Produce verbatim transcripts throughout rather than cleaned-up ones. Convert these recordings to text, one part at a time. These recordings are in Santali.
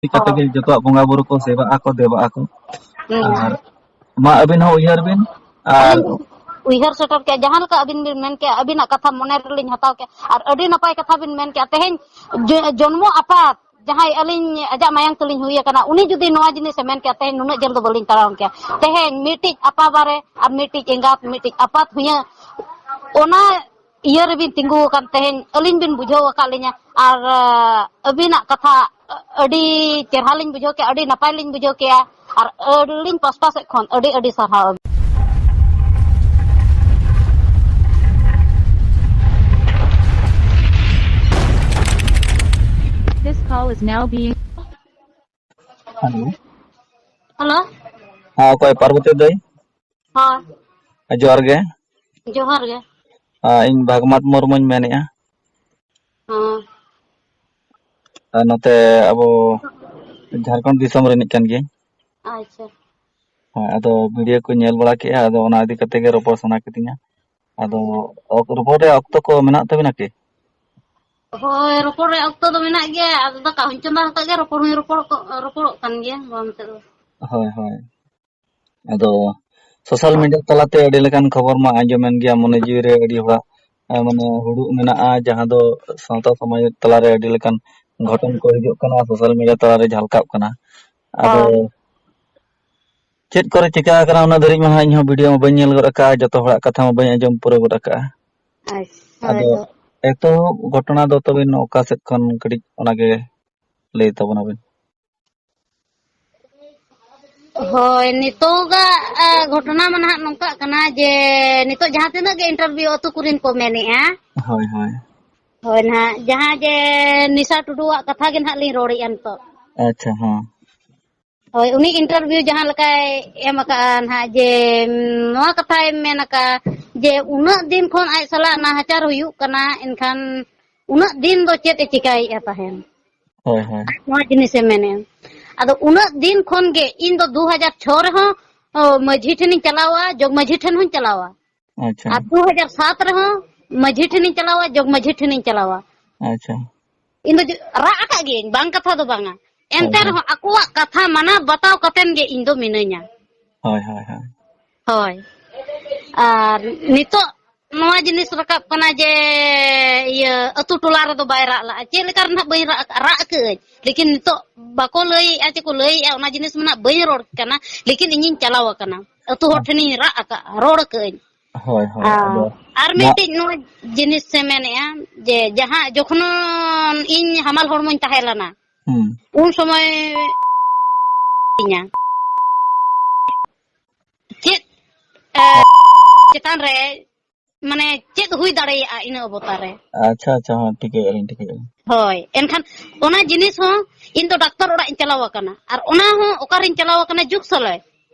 ᱠᱟᱛᱮ ᱜᱮ ᱡᱚᱛᱚᱣᱟᱜ ᱵᱚᱸᱜᱟ ᱵᱩᱨᱩ ᱠᱚ ᱥᱮᱵᱟᱜ ᱟᱠᱚ, ᱫᱮᱵᱟᱜ ᱟᱠᱚ᱾ ᱦᱩᱸ᱾ ᱟᱨ ᱢᱟ ᱟᱹᱵᱤᱱ ᱦᱚᱸ ᱩᱭᱦᱟᱹᱨ ᱵᱤᱱ᱾ ᱟᱨ ᱟᱹᱞᱤᱧ ᱩᱭᱦᱟᱹᱨ ᱥᱮᱴᱮᱨ ᱠᱮᱜᱼᱟ, ᱡᱟᱦᱟᱸ ᱞᱮᱠᱟ ᱟᱹᱵᱤᱱ ᱵᱤᱱ ᱢᱮᱱ ᱠᱮᱜᱼᱟ, ᱟᱹᱵᱤᱱᱟᱜ ᱠᱟᱛᱷᱟ ᱢᱚᱱᱮ ᱨᱮᱞᱤᱧ ᱦᱟᱛᱟᱣ ᱠᱮᱜᱼᱟ᱾ ᱟᱨ ᱟᱹᱰᱤ ᱱᱟᱯᱟᱭ ᱠᱟᱛᱷᱟ ᱵᱤᱱ ᱢᱮᱱ ᱠᱮᱜᱼᱟ᱾ ᱛᱮᱦᱮᱧ ᱡᱚ-, ᱡᱚᱱᱢᱚ ᱟᱯᱟᱛ ᱡᱟᱦᱟᱸᱭ ᱟᱹᱞᱤᱧ ᱟᱡᱟᱜ ᱢᱟᱭᱟᱝ ᱛᱮᱞᱤᱧ ᱦᱩᱭ ᱟᱠᱟᱱᱟ, ᱩᱱᱤ ᱡᱩᱫᱤ ᱱᱚᱣᱟ ᱡᱤᱱᱤᱥᱮ ᱢᱮᱱ ᱠᱮᱭᱟ, ᱛᱮᱦᱮᱧ ᱱᱩᱱᱟᱹᱜ ᱡᱷᱟᱹᱞ ᱫᱚ ᱵᱟᱹᱞᱤᱧ ᱛᱟᱲᱟᱢ ᱠᱮᱭᱟ᱾ ᱛᱮᱦᱮᱧ ᱢᱤᱫᱴᱤᱡ ᱟᱯᱟ ᱵᱟᱨᱮ ᱟᱨ ᱢᱤᱫᱴᱤᱡ ᱮᱸᱜᱟᱛ, ᱢᱤᱫᱴᱤᱡ ᱟᱯᱟᱛ ᱦᱩᱭᱟᱹ, ᱚᱱᱟ ᱤᱭᱟᱹ ᱨᱮᱵᱤᱱ ᱛᱤᱸᱜᱩ ᱟᱠᱟᱱ ᱛᱮᱦᱮᱧ ᱟᱹᱞᱤᱧ ᱵᱤᱱ ᱵᱩᱡᱷᱟᱹᱣ ᱟᱠᱟᱫ ᱞᱤᱧᱟ᱾ ᱟᱨ, ᱟᱹᱵᱤᱱᱟᱜ ᱠᱟᱛᱷᱟ ᱟᱹᱰᱤ ᱪᱮᱨᱦᱟ ᱞᱤᱧ ᱵᱩᱡᱷᱟᱹᱣ ᱠᱮᱜᱼᱟ, ᱟᱹᱰᱤ ᱱᱟᱯᱟᱭ ᱞᱤᱧ ᱵᱩᱡᱷᱟᱹᱣ ᱠᱮᱜᱼᱟ᱾ ᱟᱨ ᱟᱹᱞᱤᱧ ᱯᱟᱥᱴᱟ ᱥᱮᱫ ᱠᱷᱚᱱ ᱟᱹᱰᱤ ᱟᱹᱰᱤ ᱥᱟᱨᱦᱟᱣ᱾ This call is now being hello. Hello. ᱦᱮᱸ, ᱚᱠᱚᱭ? ᱯᱟᱨᱵᱚᱛᱤ ᱫᱟᱹᱭ? ᱦᱳᱭ᱾ ᱡᱚᱦᱟᱨ ᱜᱮ᱾ ᱡᱚᱦᱟᱨ ᱜᱮ᱾ ᱟᱨ ᱤᱧ ᱵᱷᱟᱜᱽᱢᱟᱛ ᱢᱩᱨᱢᱩᱧ ᱢᱮᱱᱮᱫᱼᱟ᱾ ᱦᱮᱸ᱾ ᱟᱨ ᱱᱚᱛᱮ ᱟᱵᱚ ᱡᱷᱟᱲᱠᱷᱚᱸᱰ ᱫᱤᱥᱚᱢ ᱨᱤᱱᱤᱡ ᱠᱟᱱ ᱜᱤᱭᱟᱹᱧ᱾ ᱟᱪᱪᱷᱟ᱾ ᱦᱮᱸ, ᱟᱫᱚ ᱵᱷᱤᱰᱤᱭᱳ ᱠᱚᱧ ᱧᱮᱞ ᱵᱟᱲᱟ ᱠᱮᱜᱼᱟ, ᱟᱫᱚ ᱚᱱᱟ ᱤᱫᱤ ᱠᱟᱛᱮ ᱜᱮ ᱨᱚᱯᱚᱲ ᱥᱟᱱᱟ ᱠᱤᱫᱤᱧᱟ᱾ ᱟᱫᱚ ᱚᱠ-, ᱨᱚᱯᱚᱲ ᱨᱮᱭᱟᱜ ᱚᱠᱛᱚ ᱠᱚ ᱢᱮᱱᱟᱜ ᱛᱟᱵᱤᱱᱟ ᱠᱤ? ᱦᱳᱭ, ᱨᱚᱯᱚᱲ ᱨᱮᱭᱟᱜ ᱚᱠᱛᱚ ᱫᱚ ᱢᱮᱱᱟᱜ ᱜᱮᱭᱟ᱾ ᱟᱫᱚ ᱫᱟᱠᱟ ᱦᱚᱸᱧ ᱪᱚᱸᱫᱟ ᱟᱠᱟᱫ ᱜᱮᱭᱟ, ᱨᱚᱯᱚᱲ ᱦᱚᱸᱧ ᱨᱚᱯᱚᱲ ᱠᱚ, ᱨᱚᱯᱚᱲᱚᱜ ᱠᱟᱱ ᱜᱮᱭᱟ, ᱵᱟᱝ ᱢᱮᱱᱛᱮ ᱫᱚ᱾ ᱦᱳᱭ, ᱦᱳᱭ᱾ ᱟᱫᱚ ᱥᱳᱥᱟᱞ ᱢᱤᱰᱤᱭᱟ ᱛᱟᱞᱟᱛᱮ ᱟᱹᱰᱤ ᱞᱮᱠᱟᱱ ᱠᱷᱚᱵᱚᱨ ᱢᱟ ᱟᱸᱡᱚᱢᱮᱱ ᱜᱮᱭᱟ, ᱢᱚᱱᱮ ᱡᱤᱣᱤ ᱨᱮ ᱟᱹᱰᱤ ᱦᱚᱲᱟᱜ, ᱮ, ᱢᱟᱱᱮ ᱦᱩᱲᱩᱜ ᱢᱮᱱᱟᱜᱼᱟ, ᱡᱟᱦᱟᱸ ᱫᱚ ᱥᱟᱶᱛᱟ ᱥᱚᱢᱟᱡᱽ ᱛᱟᱞᱟᱨᱮ ᱟᱹᱰᱤ ᱞᱮᱠᱟᱱ ᱜᱷᱚᱴᱚᱱ ᱠᱚ ᱦᱤᱡᱩᱜ ᱠᱟᱱᱟ, ᱥᱳᱥᱟᱞ ᱢᱤᱰᱤᱭᱟ ᱛᱟᱞᱟᱨᱮ ᱡᱷᱟᱞᱠᱟᱜ ᱠᱟᱱᱟ᱾ ᱟᱫᱚ ᱦᱳᱭ᱾ ᱪᱮᱫ ᱠᱚᱨᱮ ᱪᱤᱠᱟ ᱟᱠᱟᱱᱟ, ᱩᱱᱟᱹᱜ ᱫᱷᱟᱹᱨᱤᱡ ᱢᱟ ᱦᱟᱸᱜ ᱤᱧᱦᱚᱸ ᱵᱷᱤᱰᱤᱭᱳ ᱢᱟ ᱵᱟᱹᱧ ᱧᱮᱞ ᱜᱚᱫ ᱟᱠᱟᱫᱼᱟ, ᱡᱚᱛᱚ ᱦᱚᱲᱟᱜ ᱠᱟᱛᱷᱟ ᱢᱟ ᱵᱟᱹᱧ ᱟᱸᱡᱚᱢ ᱯᱩᱨᱟᱹᱣ ᱜᱚᱫ ᱟᱠᱟᱫᱼᱟ᱾ ᱟᱪᱪᱷᱟ, ᱟᱫᱚ ᱦᱳᱭ ᱛᱚ᱾ ᱮᱛᱚᱦᱚᱵ ᱜᱷᱚᱴᱚᱱᱟ ᱫᱚ ᱛᱟᱵᱤᱱ ᱚᱠᱟ ᱥᱮᱫ ᱠᱷᱚᱱ, ᱠᱟᱹᱴᱤᱡ ᱚᱱᱟᱜᱮ ᱞᱟᱹᱭ ᱛᱟᱵᱚᱱᱟᱵᱤᱱ᱾ ᱦᱳᱭ, ᱱᱤᱛᱚᱜᱟᱜ, ᱟ, ᱜᱷᱚᱴᱚᱱᱟ ᱢᱟ ᱱᱟᱦᱟᱜ ᱱᱚᱝᱠᱟᱜ ᱠᱟᱱᱟ ᱡᱮ ᱱᱤᱛᱚᱜ ᱡᱟᱦᱟᱸ ᱛᱤᱱᱟᱹᱜ ᱜᱮ ᱤᱱᱴᱟᱨᱵᱷᱤᱭᱩ ᱟᱹᱛᱩ ᱠᱚᱨᱮᱱ ᱠᱚ ᱢᱮᱱᱮᱜᱼᱟ᱾ ᱦᱳᱭ, ᱦᱳᱭ᱾ ᱦᱳᱭ ᱱᱟᱦᱟᱜ, ᱡᱟᱦᱟᱸ ᱡᱮ ᱱᱤᱥᱟ ᱴᱩᱰᱩᱣᱟᱜ ᱠᱟᱛᱷᱟ ᱜᱮ ᱱᱟᱦᱟᱜ ᱞᱤᱧ ᱨᱚᱲᱮᱜᱼᱟ ᱱᱤᱛᱚᱜ᱾ ᱟᱪᱪᱷᱟ, ᱦᱚᱸ᱾ ᱦᱳᱭ, ᱩᱱᱤ ᱤᱱᱴᱟᱨᱵᱷᱤᱭᱩ ᱡᱟᱦᱟᱸ ᱞᱮᱠᱟᱭ ᱮᱢ ᱟᱠᱟᱜᱼᱟ ᱱᱟᱦᱟᱜ ᱡᱮ, ᱩᱢ, ᱱᱚᱣᱟ ᱠᱟᱛᱷᱟᱭ ᱢᱮᱱ ᱟᱠᱟᱜᱼᱟ ᱡᱮ ᱩᱱᱟᱹᱜ ᱫᱤᱱ ᱠᱷᱚᱱ ᱟᱡ ᱥᱟᱞᱟᱜ ᱱᱟᱦᱟᱪᱟᱨ ᱦᱩᱭᱩᱜ ᱠᱟᱱᱟ, ᱮᱱᱠᱷᱟᱱ ᱩᱱᱟᱹᱜ ᱫᱤᱱ ᱫᱚ ᱪᱮᱫ ᱮ ᱪᱤᱠᱟᱹᱭᱮᱫᱼᱟ ᱛᱟᱦᱮᱱ? ᱦᱳᱭ, ᱦᱳᱭ᱾ ᱱᱚᱣᱟ ᱡᱤᱱᱤᱥᱮ ᱢᱮᱱᱮᱫᱼᱟ᱾ ᱟᱫᱚ ᱩᱱᱟᱹᱜ ᱫᱤᱱ ᱠᱷᱚᱱ ᱜᱮ ᱤᱧ ᱫᱚ ᱫᱩ ᱦᱟᱡᱟᱨ ᱪᱷᱚ ᱨᱮᱦᱚᱸ, ᱚ, ᱢᱟᱹᱡᱷᱤ ᱴᱷᱮᱱᱤᱧ ᱪᱟᱞᱟᱣᱟ, ᱡᱚᱜᱽ ᱢᱟᱹᱡᱷᱤ ᱴᱷᱮᱱ ᱦᱚᱸᱧ ᱪᱟᱞᱟᱣᱟ᱾ ᱟᱪᱪᱷᱟ᱾ ᱟᱨ ᱫᱩ ᱦᱟᱡᱟᱨ ᱥᱟᱛ ᱨᱮᱦᱚᱸ ᱢᱟᱹᱡᱷᱤ ᱴᱷᱮᱱᱤᱧ ᱪᱟᱞᱟᱣᱟ, ᱡᱚᱜᱽ ᱢᱟᱹᱡᱷᱤ ᱴᱷᱮᱱᱤᱧ ᱪᱟᱞᱟᱣᱟ᱾ ᱟᱪᱪᱷᱟ᱾ ᱤᱧ ᱫᱚ ᱡᱚ-, ᱨᱟᱜ ᱟᱠᱟᱫ ᱜᱤᱭᱟᱹᱧ, ᱵᱟᱝ ᱠᱟᱛᱷᱟ ᱫᱚ ᱵᱟᱝᱟ᱾ ᱮᱱᱛᱮ ᱦᱳᱭ, ᱦᱳᱭ᱾ ᱨᱮᱦᱚᱸ ᱟᱠᱚᱣᱟᱜ ᱠᱟᱛᱷᱟ ᱢᱟᱱᱟᱣ ᱵᱟᱛᱟᱣ ᱠᱟᱛᱮᱱ ᱜᱮ ᱤᱧ ᱫᱚ ᱢᱤᱱᱟᱹᱧᱟ᱾ ᱦᱳᱭ, ᱦᱳᱭ, ᱦᱳᱭ᱾ ᱦᱳᱭ᱾ ᱟᱨ ᱱᱤᱛᱚᱜ ᱱᱚᱣᱟ ᱡᱤᱱᱤᱥ ᱨᱟᱠᱟᱵ ᱠᱟᱱᱟ ᱡᱮ ᱤᱭᱟᱹ ᱟᱹᱛᱩ ᱴᱚᱞᱟ ᱨᱮᱫᱚ ᱵᱟᱭ ᱨᱟᱜ ᱞᱟᱜᱼᱟ᱾ ᱪᱮᱫ ᱞᱮᱠᱟ ᱨᱮ ᱱᱟᱦᱟᱜ ᱵᱟᱹᱧ ᱨᱟᱜ ᱟᱠᱟᱫᱼᱟ, ᱨᱟᱜ ᱟᱠᱟᱫᱼᱟᱹᱧ᱾ ᱞᱮᱠᱤᱱ ᱱᱤᱛᱚᱜ ᱵᱟᱠᱚ ᱞᱟᱹᱭᱮᱫᱼᱟ ᱪᱮ ᱠᱚ ᱞᱟᱹᱭᱮᱫᱼᱟ, ᱚᱱᱟ ᱡᱤᱱᱤᱥ ᱢᱟ ᱱᱟᱦᱟᱜ ᱵᱟᱹᱧ ᱨᱚᱲ ᱠᱟᱱᱟ᱾ ᱞᱮᱠᱤᱱ ᱤᱧᱤᱧ ᱪᱟᱞᱟᱣ ᱟᱠᱟᱱᱟ, ᱟᱹᱛᱩ ᱦᱚᱲ ᱦᱳᱭ᱾ ᱴᱷᱮᱱᱤᱧ ᱨᱟᱜ ᱟᱠᱟᱫᱼᱟ, ᱨᱚᱲ ᱟᱠᱟᱫᱼᱟᱹᱧ᱾ ᱦᱳᱭ, ᱦᱳᱭ᱾ ᱟᱨ, ᱟᱫᱚ ᱟᱨ ᱱᱚᱣᱟ ᱢᱤᱫᱴᱤᱡ ᱱᱚᱣᱟ ᱡᱤᱱᱤᱥ ᱮ ᱢᱮᱱᱮᱫᱼᱟ ᱡᱮ ᱡᱟᱦᱟᱸ ᱡᱚᱠᱷᱚᱱ ᱤᱧ ᱦᱟᱢᱟᱞ ᱦᱚᱲᱢᱚᱧ ᱛᱟᱦᱮᱸ ᱞᱮᱱᱟ, ᱦᱩᱸ᱾ ᱩᱱ ᱥᱚᱢᱚᱭ ᱤᱧᱟ᱾ ᱪᱮᱫ, ᱮ, ᱪᱮᱛᱟᱱ ᱨᱮ, ᱢᱟᱱᱮ, ᱪᱮᱫ ᱦᱩᱭ ᱫᱟᱲᱮᱭᱟᱜᱼᱟ ᱤᱱᱟᱹ ᱚᱵᱚᱛᱟ ᱨᱮ? ᱟᱪᱪᱷᱟ, ᱟᱪᱪᱷᱟ, ᱦᱚᱸ, ᱴᱷᱤᱠᱟᱹᱭᱮᱫᱼᱟ ᱞᱤᱧ, ᱴᱷᱤᱠᱟᱹᱭᱮᱫᱼᱟ ᱞᱤᱧ᱾ ᱦᱳᱭ, ᱮᱱᱠᱷᱟᱱ ᱚᱱᱟ ᱡᱤᱱᱤᱥ ᱦᱚᱸ ᱤᱧ ᱫᱚ ᱰᱟᱠᱛᱟᱨ ᱚᱲᱟᱜ ᱤᱧ ᱪᱟᱞᱟᱣ ᱟᱠᱟᱱᱟ, ᱟᱨ ᱚᱱᱟ ᱦᱚᱸ ᱚᱠᱟᱨᱤᱧ ᱪᱟᱞᱟᱣ ᱟᱠᱟᱱᱟ? ᱡᱩᱜᱽ ᱥᱚᱞᱚᱭ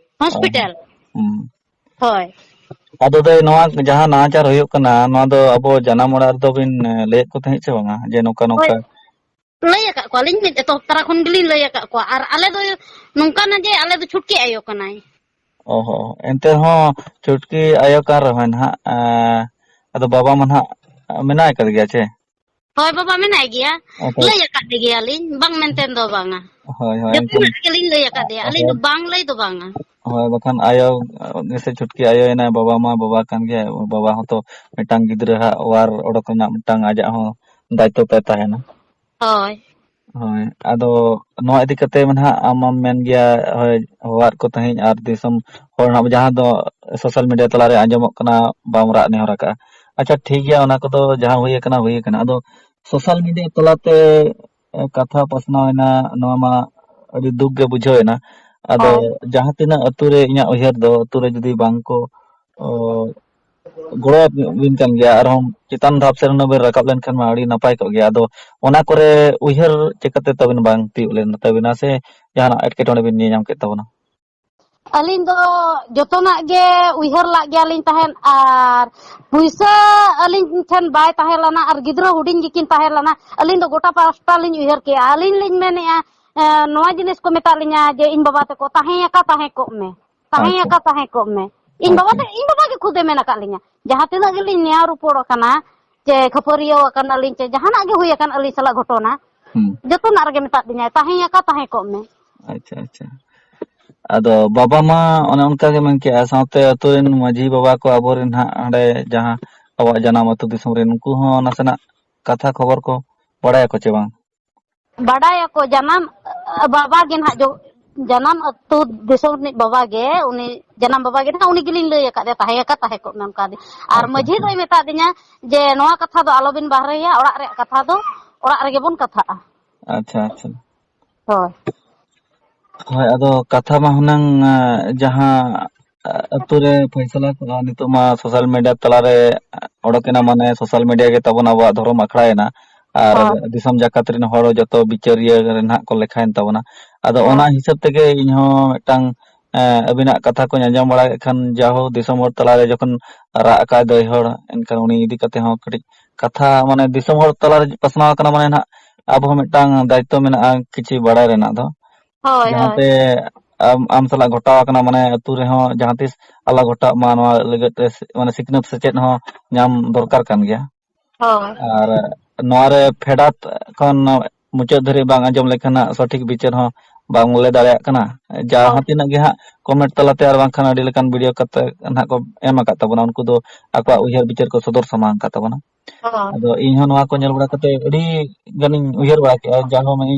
ᱚ, ᱦᱚᱸ᱾ ᱦᱚᱥᱯᱤᱴᱟᱞ᱾ ᱦᱩᱸ᱾ ᱦᱳᱭ᱾ ᱟᱫᱚ ᱫᱟᱹᱭ, ᱱᱚᱣᱟ ᱡᱟᱦᱟᱸ ᱱᱟᱦᱟᱪᱟᱨ ᱦᱩᱭᱩᱜ ᱠᱟᱱᱟ, ᱱᱚᱣᱟ ᱫᱚ ᱟᱵᱚ ᱡᱟᱱᱟᱢ ᱚᱲᱟᱜ ᱨᱮᱫᱚ ᱵᱤᱱ, ᱮ, ᱞᱟᱹᱭᱮᱫ ᱠᱚ ᱛᱟᱦᱮᱸᱫ ᱥᱮ ᱵᱟᱝᱟ, ᱡᱮ ᱱᱚᱝᱠᱟ, ᱦᱳᱭ, ᱱᱚᱝᱠᱟ? ᱞᱟᱹᱭ ᱟᱠᱟᱫ ᱠᱚᱣᱟᱞᱤᱧ, ᱢᱤᱫ ᱮᱛᱚᱦᱚᱵ ᱛᱚᱨᱟ ᱠᱷᱚᱱ ᱜᱮᱞᱤᱧ ᱞᱟᱹᱭ ᱟᱠᱟᱫ ᱠᱚᱣᱟ᱾ ᱟᱨ ᱟᱞᱮ ᱫᱚ ᱱᱚᱝᱠᱟᱱᱟ ᱡᱮ ᱟᱞᱮ ᱫᱚ ᱪᱷᱩᱴᱠᱤ ᱟᱭᱳ ᱠᱟᱱᱟᱭ᱾ ᱚ ᱦᱚᱸ, ᱮᱱᱛᱮ ᱨᱮᱦᱚᱸ ᱪᱷᱩᱴᱠᱤ ᱟᱭᱳ ᱠᱟᱱ ᱨᱮᱦᱚᱸᱭ ᱱᱟᱦᱟᱜ, ᱮᱸ, ᱟᱫᱚ ᱵᱟᱵᱟ ᱢᱟ ᱱᱟᱦᱟᱜ ᱢᱮᱱᱟᱭ ᱠᱟᱫᱮ ᱜᱮᱭᱟ ᱪᱮ? ᱦᱳᱭ, ᱵᱟᱵᱟ ᱢᱮᱱᱟᱭ ᱜᱮᱭᱟ᱾ ᱟᱪᱪᱷᱟ᱾ ᱞᱟᱹᱭ ᱟᱠᱟᱫ ᱜᱮᱭᱟᱞᱤᱧ, ᱵᱟᱝ ᱢᱮᱱᱛᱮ ᱫᱚ ᱵᱟᱝᱟ᱾ ᱦᱳᱭ, ᱦᱳᱭ, ᱡᱚᱛᱚ ᱮᱱᱠᱷᱟᱱ ᱦᱚᱲᱟᱜ ᱜᱮᱞᱤᱧ ᱞᱟᱹᱭ ᱟᱠᱟᱫᱮᱭᱟ, ᱟᱹᱞᱤᱧ ᱫᱚ ᱦᱳᱭ᱾ ᱵᱟᱝ ᱞᱟᱹᱭ ᱫᱚ ᱵᱟᱝᱟ᱾ ᱦᱳᱭ, ᱵᱟᱠᱷᱟᱱ ᱟᱭᱳ, ᱡᱮᱭᱥᱮ ᱪᱷᱩᱴᱠᱤ ᱟᱭᱳ ᱮᱱᱟᱭ, ᱵᱟᱵᱟ ᱢᱟ ᱵᱟᱵᱟ ᱠᱟᱱ ᱜᱮᱭᱟᱭ, ᱵᱟᱵᱟ ᱦᱚᱸᱛᱚ ᱢᱤᱫᱴᱟᱝ ᱜᱤᱫᱽᱨᱟᱹ ᱦᱟᱜ ᱚᱣᱟᱨ ᱚᱰᱚᱠ ᱨᱮᱱᱟᱜ ᱢᱤᱫᱴᱟᱝ ᱟᱡᱟᱜ ᱦᱚᱸ ᱫᱟᱭᱤᱛᱛᱚ ᱛᱟᱭ ᱛᱟᱦᱮᱱᱟ᱾ ᱦᱳᱭ᱾ ᱦᱳᱭ, ᱟᱫᱚ ᱱᱚᱣᱟ ᱤᱫᱤ ᱠᱟᱛᱮ ᱢᱟ ᱱᱟᱦᱟᱜ ᱟᱢ ᱢᱟᱢ ᱢᱮᱱ ᱜᱮᱭᱟ, ᱦᱳᱭ, ᱦᱚᱦᱚᱣᱟᱫ ᱠᱚ ᱛᱟᱦᱮᱸᱫ ᱟᱨ ᱫᱤᱥᱚᱢ ᱦᱚᱲ ᱱᱟᱦᱟᱜ ᱡᱟᱦᱟᱸ ᱫᱚ social media ᱛᱟᱞᱟᱨᱮ ᱟᱸᱡᱚᱢᱚᱜ ᱠᱟᱱᱟ, ᱵᱟᱢ ᱨᱟᱜ ᱱᱮᱦᱚᱨ ᱟᱠᱟᱫᱼᱟ᱾ ᱟᱪᱪᱷᱟ, ᱴᱷᱤᱠ ᱜᱮᱭᱟ, ᱚᱱᱟ ᱠᱚᱫᱚ ᱡᱟᱦᱟᱸ ᱦᱩᱭ ᱟᱠᱟᱱᱟ, ᱦᱩᱭ ᱟᱠᱟᱱᱟ᱾ ᱟᱫᱚ social media ᱛᱟᱞᱟᱛᱮ, ᱮ, ᱠᱟᱛᱷᱟ ᱯᱟᱥᱱᱟᱣ ᱮᱱᱟ, ᱱᱚᱣᱟ ᱢᱟ ᱟᱹᱰᱤ ᱫᱩᱠ ᱜᱮ ᱵᱩᱡᱷᱟᱹᱣ ᱮᱱᱟ᱾ ᱟᱫᱚ ᱦᱳᱭ᱾ ᱡᱟᱦᱟᱸ ᱛᱤᱱᱟᱹᱜ ᱟᱹᱛᱩ ᱨᱮ, ᱤᱧᱟᱹᱜ ᱩᱭᱦᱟᱹᱨ ᱫᱚ, ᱟᱹᱛᱩ ᱨᱮ ᱡᱩᱫᱤ ᱵᱟᱝ ᱠᱚ, ᱚ, ᱜᱚᱲᱚ ᱟᱵᱤᱱ ᱠᱟᱱ ᱜᱮᱭᱟ, ᱟᱨᱦᱚᱸ ᱪᱮᱛᱟᱱ ᱫᱷᱟᱯ ᱥᱮᱱ ᱦᱩᱱᱟᱹᱝ ᱵᱤᱱ ᱨᱟᱠᱟᱵ ᱞᱮᱱᱠᱷᱟᱱ ᱢᱟ ᱟᱹᱰᱤ ᱱᱟᱯᱟᱭ ᱠᱚᱜ ᱜᱮᱭᱟ᱾ ᱟᱫᱚ ᱚᱱᱟ ᱠᱚᱨᱮ ᱩᱭᱦᱟᱹᱨ ᱪᱤᱠᱟᱹᱛᱮ ᱛᱟᱵᱤᱱ ᱵᱟᱝ ᱛᱤᱭᱳᱜ ᱞᱮᱱ ᱛᱟᱵᱤᱱᱟ, ᱥᱮ ᱡᱟᱦᱟᱱᱟᱜ ᱮᱴᱠᱮᱴᱚᱬᱮ ᱵᱤᱱ ᱧᱮᱞᱧᱟᱢ ᱠᱮᱫ ᱛᱟᱵᱚᱱᱟ? ᱟᱹᱞᱤᱧ ᱫᱚ ᱡᱚᱛᱚᱱᱟᱜ ᱜᱮ ᱩᱭᱦᱟᱹᱨ ᱞᱟᱜ ᱜᱮᱭᱟᱞᱤᱧ ᱛᱟᱦᱮᱸᱫ, ᱟᱨ ᱯᱩᱭᱥᱟᱹ ᱟᱹᱞᱤᱧ ᱴᱷᱮᱱ ᱵᱟᱭ ᱛᱟᱦᱮᱸ ᱞᱮᱱᱟ, ᱟᱨ ᱜᱤᱫᱽᱨᱟᱹ ᱦᱩᱰᱤᱧ ᱜᱮᱠᱤᱱ ᱛᱟᱦᱮᱸ ᱞᱮᱱᱟ᱾ ᱟᱹᱞᱤᱧ ᱫᱚ ᱜᱚᱴᱟ ᱯᱟᱥᱴᱟ ᱞᱤᱧ ᱩᱭᱦᱟᱹᱨ ᱠᱮᱜᱼᱟ᱾ ᱟᱹᱞᱤᱧ ᱞᱤᱧ ᱢᱮᱱᱮᱜᱼᱟ, ᱮ, ᱱᱚᱣᱟ ᱡᱤᱱᱤᱥ ᱠᱚ ᱢᱮᱛᱟᱜ ᱞᱤᱧᱟ ᱡᱮ ᱤᱧ ᱵᱟᱵᱟ ᱛᱟᱠᱚ, "ᱛᱟᱦᱮᱸ ᱟᱠᱟ ᱛᱟᱦᱮᱸ ᱠᱚᱜ ᱢᱮ, ᱛᱟᱦᱮᱸ ᱟᱪᱪᱷᱟ᱾ ᱟᱠᱟ ᱛᱟᱦᱮᱸ ᱠᱚᱜ ᱢᱮ᱾" ᱤᱧ ᱵᱟᱵᱟ ᱟᱪᱪᱷᱟ᱾ ᱛᱮ, ᱤᱧ ᱵᱟᱵᱟ ᱜᱮ ᱠᱷᱩᱫᱮ ᱢᱮᱱ ᱟᱠᱟᱫ ᱞᱤᱧᱟ, ᱡᱟᱦᱟᱸ ᱛᱤᱱᱟᱹᱜ ᱜᱮᱞᱤᱧ ᱱᱮᱭᱟᱣ ᱨᱚᱯᱚᱲ ᱟᱠᱟᱱᱟ, ᱪᱮ ᱠᱷᱟᱹᱯᱟᱹᱨᱤᱭᱟᱹᱣ ᱟᱠᱟᱱᱟᱞᱤᱧ, ᱪᱮ ᱡᱟᱦᱟᱱᱟᱜ ᱜᱮ ᱦᱩᱭ ᱟᱠᱟᱱ ᱟᱹᱞᱤᱧ ᱥᱟᱞᱟᱜ ᱜᱷᱚᱴᱚᱱᱟ, ᱦᱩᱸ᱾ ᱡᱚᱛᱚᱱᱟᱜ ᱨᱮᱜᱮ ᱢᱮᱛᱟᱜ ᱫᱤᱧᱟᱭ, "ᱛᱟᱦᱮᱸ ᱟᱠᱟ ᱛᱟᱦᱮᱸ ᱠᱚᱜ ᱢᱮ᱾" ᱟᱪᱪᱷᱟ, ᱟᱪᱪᱷᱟ᱾ ᱟᱫᱚ ᱵᱟᱵᱟ ᱢᱟ ᱚᱱᱮ ᱚᱱᱠᱟ ᱜᱮ ᱢᱮᱱ ᱠᱮᱜᱼᱟ, ᱥᱟᱶᱛᱮ ᱟᱹᱛᱩ ᱨᱮᱱ ᱢᱟᱹᱡᱷᱤ ᱵᱟᱵᱟ ᱠᱚ ᱟᱵᱚᱨᱮᱱ ᱦᱟᱸᱜ ᱦᱟᱸᱰᱮ ᱡᱟᱦᱟᱸ ᱟᱵᱚᱣᱟᱜ ᱡᱟᱱᱟᱢ ᱟᱹᱛᱩ ᱫᱤᱥᱚᱢ ᱨᱮ, ᱱᱩᱠᱩ ᱦᱚᱸ ᱱᱟᱥᱮᱱᱟᱜ ᱠᱟᱛᱷᱟ ᱠᱷᱚᱵᱚᱨ ᱠᱚ ᱵᱟᱲᱟᱭᱟᱠᱚ ᱪᱮ ᱵᱟᱝ? ᱵᱟᱰᱟᱭᱟᱠᱚ, ᱡᱟᱱᱟᱢ, ᱟ, ᱵᱟᱵᱟ ᱜᱮ ᱱᱟᱦᱟᱜ ᱡᱚ-, ᱡᱟᱱᱟᱢ ᱟᱹᱛᱩ ᱫᱤᱥᱚᱢ ᱨᱤᱱᱤᱡ ᱵᱟᱵᱟ ᱜᱮ, ᱩᱱᱤ ᱡᱟᱱᱟᱢ ᱵᱟᱵᱟ ᱜᱮ ᱱᱟᱦᱟᱜ, ᱩᱱᱤ ᱜᱮᱞᱤᱧ ᱞᱟᱹᱭ ᱟᱠᱟᱫ ᱮᱭᱟ, "ᱛᱟᱦᱮᱸ ᱟᱠᱟ ᱛᱟᱦᱮᱸ ᱠᱚᱜ ᱢᱮ", ᱚᱱᱠᱟ ᱫᱤ-, ᱟᱨ ᱟᱪᱪᱷᱟ, ᱢᱟᱹᱡᱷᱤ ᱟᱪᱪᱷᱟ᱾ ᱫᱚᱭ ᱢᱮᱛᱟᱫ ᱫᱤᱧᱟ ᱡᱮ, "ᱱᱚᱣᱟ ᱠᱟᱛᱷᱟ ᱫᱚ ᱟᱞᱚᱵᱤᱱ ᱵᱟᱦᱨᱮᱭᱟ, ᱚᱲᱟᱜ ᱨᱮᱭᱟᱜ ᱠᱟᱛᱷᱟ ᱫᱚ ᱚᱲᱟᱜ ᱨᱮᱜᱮ ᱵᱚᱱ ᱠᱟᱛᱷᱟᱜᱼᱟ᱾" ᱟᱪᱪᱷᱟ, ᱟᱪᱪᱷᱟ᱾ ᱦᱳᱭ᱾ ᱦᱳᱭ, ᱟᱫᱚ ᱠᱟᱛᱷᱟ ᱢᱟ ᱦᱩᱱᱟᱹᱝ, ᱟ, ᱡᱟᱦᱟᱸ, ᱟ, ᱟᱹᱛᱩ ᱨᱮ ᱯᱷᱚᱭᱥᱟᱞᱟ ᱠᱚᱜᱼᱟ, ᱱᱤᱛᱚᱜ ᱢᱟ social media ᱛᱟᱞᱟᱨᱮ ᱚᱰᱚᱠ ᱮᱱᱟ, ᱢᱟᱱᱮ social media ᱜᱮ ᱛᱟᱵᱚᱱ ᱟᱵᱚᱣᱟᱜ ᱫᱷᱚᱨᱚᱢ ᱟᱠᱷᱲᱟ ᱮᱱᱟ᱾ ᱟᱨ ᱦᱳᱭ᱾ ᱫᱤᱥᱚᱢ ᱡᱟᱠᱟᱛ ᱨᱮᱱ ᱦᱚᱲ ᱡᱚᱛᱚ ᱵᱤᱪᱟᱹᱨᱤᱭᱟᱹ ᱨᱮ ᱱᱟᱦᱟᱜ ᱠᱚ ᱞᱮᱠᱷᱟᱭᱮᱱ ᱛᱟᱵᱚᱱᱟ᱾ ᱟᱫᱚ ᱦᱳᱭ᱾ ᱚᱱᱟ ᱦᱤᱥᱟᱹᱵ ᱛᱮᱜᱮ ᱤᱧᱦᱚᱸ ᱢᱤᱫᱴᱟᱝ, ᱮ, ᱟᱹᱵᱤᱱᱟᱜ ᱠᱟᱛᱷᱟ ᱠᱚᱧ ᱟᱸᱡᱚᱢ ᱵᱟᱲᱟ ᱠᱮᱫ ᱠᱷᱟᱱ, ᱡᱟᱦᱳ ᱫᱤᱥᱚᱢ ᱦᱚᱲ ᱛᱟᱞᱟᱨᱮ ᱡᱚᱠᱷᱚᱱ ᱨᱟᱜ ᱟᱠᱟᱭ ᱫᱟᱹᱭ ᱦᱚᱲ, ᱮᱱᱠᱷᱟᱱ ᱩᱱᱤ ᱤᱫᱤ ᱠᱟᱛᱮ ᱦᱚᱸ ᱠᱟᱹᱴᱤᱡ ᱠᱟᱛᱷᱟ, ᱢᱟᱱᱮ ᱫᱤᱥᱚᱢ ᱦᱚᱲ ᱛᱟᱞᱟᱨᱮ ᱯᱟᱥᱱᱟᱣ ᱟᱠᱟᱱᱟ, ᱢᱟᱱᱮ ᱱᱟᱦᱟᱜ ᱟᱵᱚ ᱦᱚᱸ ᱢᱤᱫᱴᱟᱝ ᱫᱟᱭᱤᱛᱛᱚ ᱢᱮᱱᱟᱜᱼᱟ ᱠᱤᱪᱷᱤ ᱵᱟᱲᱟᱭ ᱨᱮᱱᱟᱜ ᱫᱚ᱾ ᱦᱳᱭ, ᱦᱳᱭ᱾ ᱡᱟᱦᱟᱸᱛᱮ ᱟᱢ, ᱟᱢ ᱥᱟᱞᱟᱜ ᱜᱷᱚᱴᱟᱣ ᱟᱠᱟᱱᱟ, ᱢᱟᱱᱮ ᱟᱹᱛᱩ ᱨᱮᱦᱚᱸ ᱡᱟᱦᱟᱸ ᱛᱤᱥ ᱟᱞᱚ ᱜᱷᱚᱴᱟᱜ ᱢᱟ, ᱱᱚᱣᱟ ᱞᱟᱹᱜᱤᱫ ᱛᱮ ᱥᱤ-, ᱢᱟᱱᱮ ᱥᱤᱠᱷᱱᱟᱹᱛ ᱥᱮᱪᱮᱫ ᱦᱚᱸ ᱧᱟᱢ ᱫᱚᱨᱠᱟᱨ ᱠᱟᱱ ᱜᱮᱭᱟ᱾ ᱦᱳᱭ᱾ ᱟᱨ ᱱᱚᱣᱟ ᱨᱮ ᱯᱷᱮᱰᱟᱛ ᱠᱷᱚᱱ ᱢᱩᱪᱟᱹᱫ ᱫᱷᱟᱹᱨᱤᱡ ᱵᱟᱝ ᱟᱸᱡᱚᱢ ᱞᱮᱠᱷᱟᱱ ᱦᱟᱸᱜ ᱥᱚᱴᱷᱤᱠ ᱵᱤᱪᱟᱹᱨ ᱦᱚᱸ ᱵᱟᱝᱞᱮ ᱫᱟᱲᱮᱭᱟᱜ ᱠᱟᱱᱟ᱾ ᱦᱳᱭ᱾ ᱡᱟᱦᱟᱸ ᱛᱤᱱᱟᱹᱜ ᱜᱮ ᱦᱟᱸᱜ comment ᱛᱟᱞᱟᱛᱮ ᱟᱨ ᱵᱟᱝᱠᱷᱟᱱ ᱟᱹᱰᱤ ᱞᱮᱠᱟᱱ video ᱠᱟᱛᱮ ᱱᱟᱦᱟᱜ ᱠᱚ ᱮᱢ ᱟᱠᱟᱫ ᱛᱟᱵᱚᱱᱟ, ᱩᱱᱠᱩ ᱫᱚ ᱟᱠᱚᱣᱟᱜ ᱩᱭᱦᱟᱹᱨ ᱵᱤᱪᱟᱹᱨ ᱠᱚ ᱥᱚᱫᱚᱨ ᱥᱟᱢᱟᱝ ᱟᱠᱟᱫ ᱛᱟᱵᱚᱱᱟ᱾ ᱦᱳᱭ᱾ ᱟᱫᱚ ᱤᱧ ᱦᱚᱸ ᱱᱚᱣᱟ ᱠᱚ ᱧᱮᱞ ᱵᱟᱲᱟ ᱠᱟᱛᱮ ᱟᱹᱰᱤ ᱜᱟᱱᱤᱧ ᱩᱭᱦᱟᱹᱨ ᱵᱟᱲᱟ ᱠᱮᱜᱼᱟ, ᱡᱟᱦᱟᱸ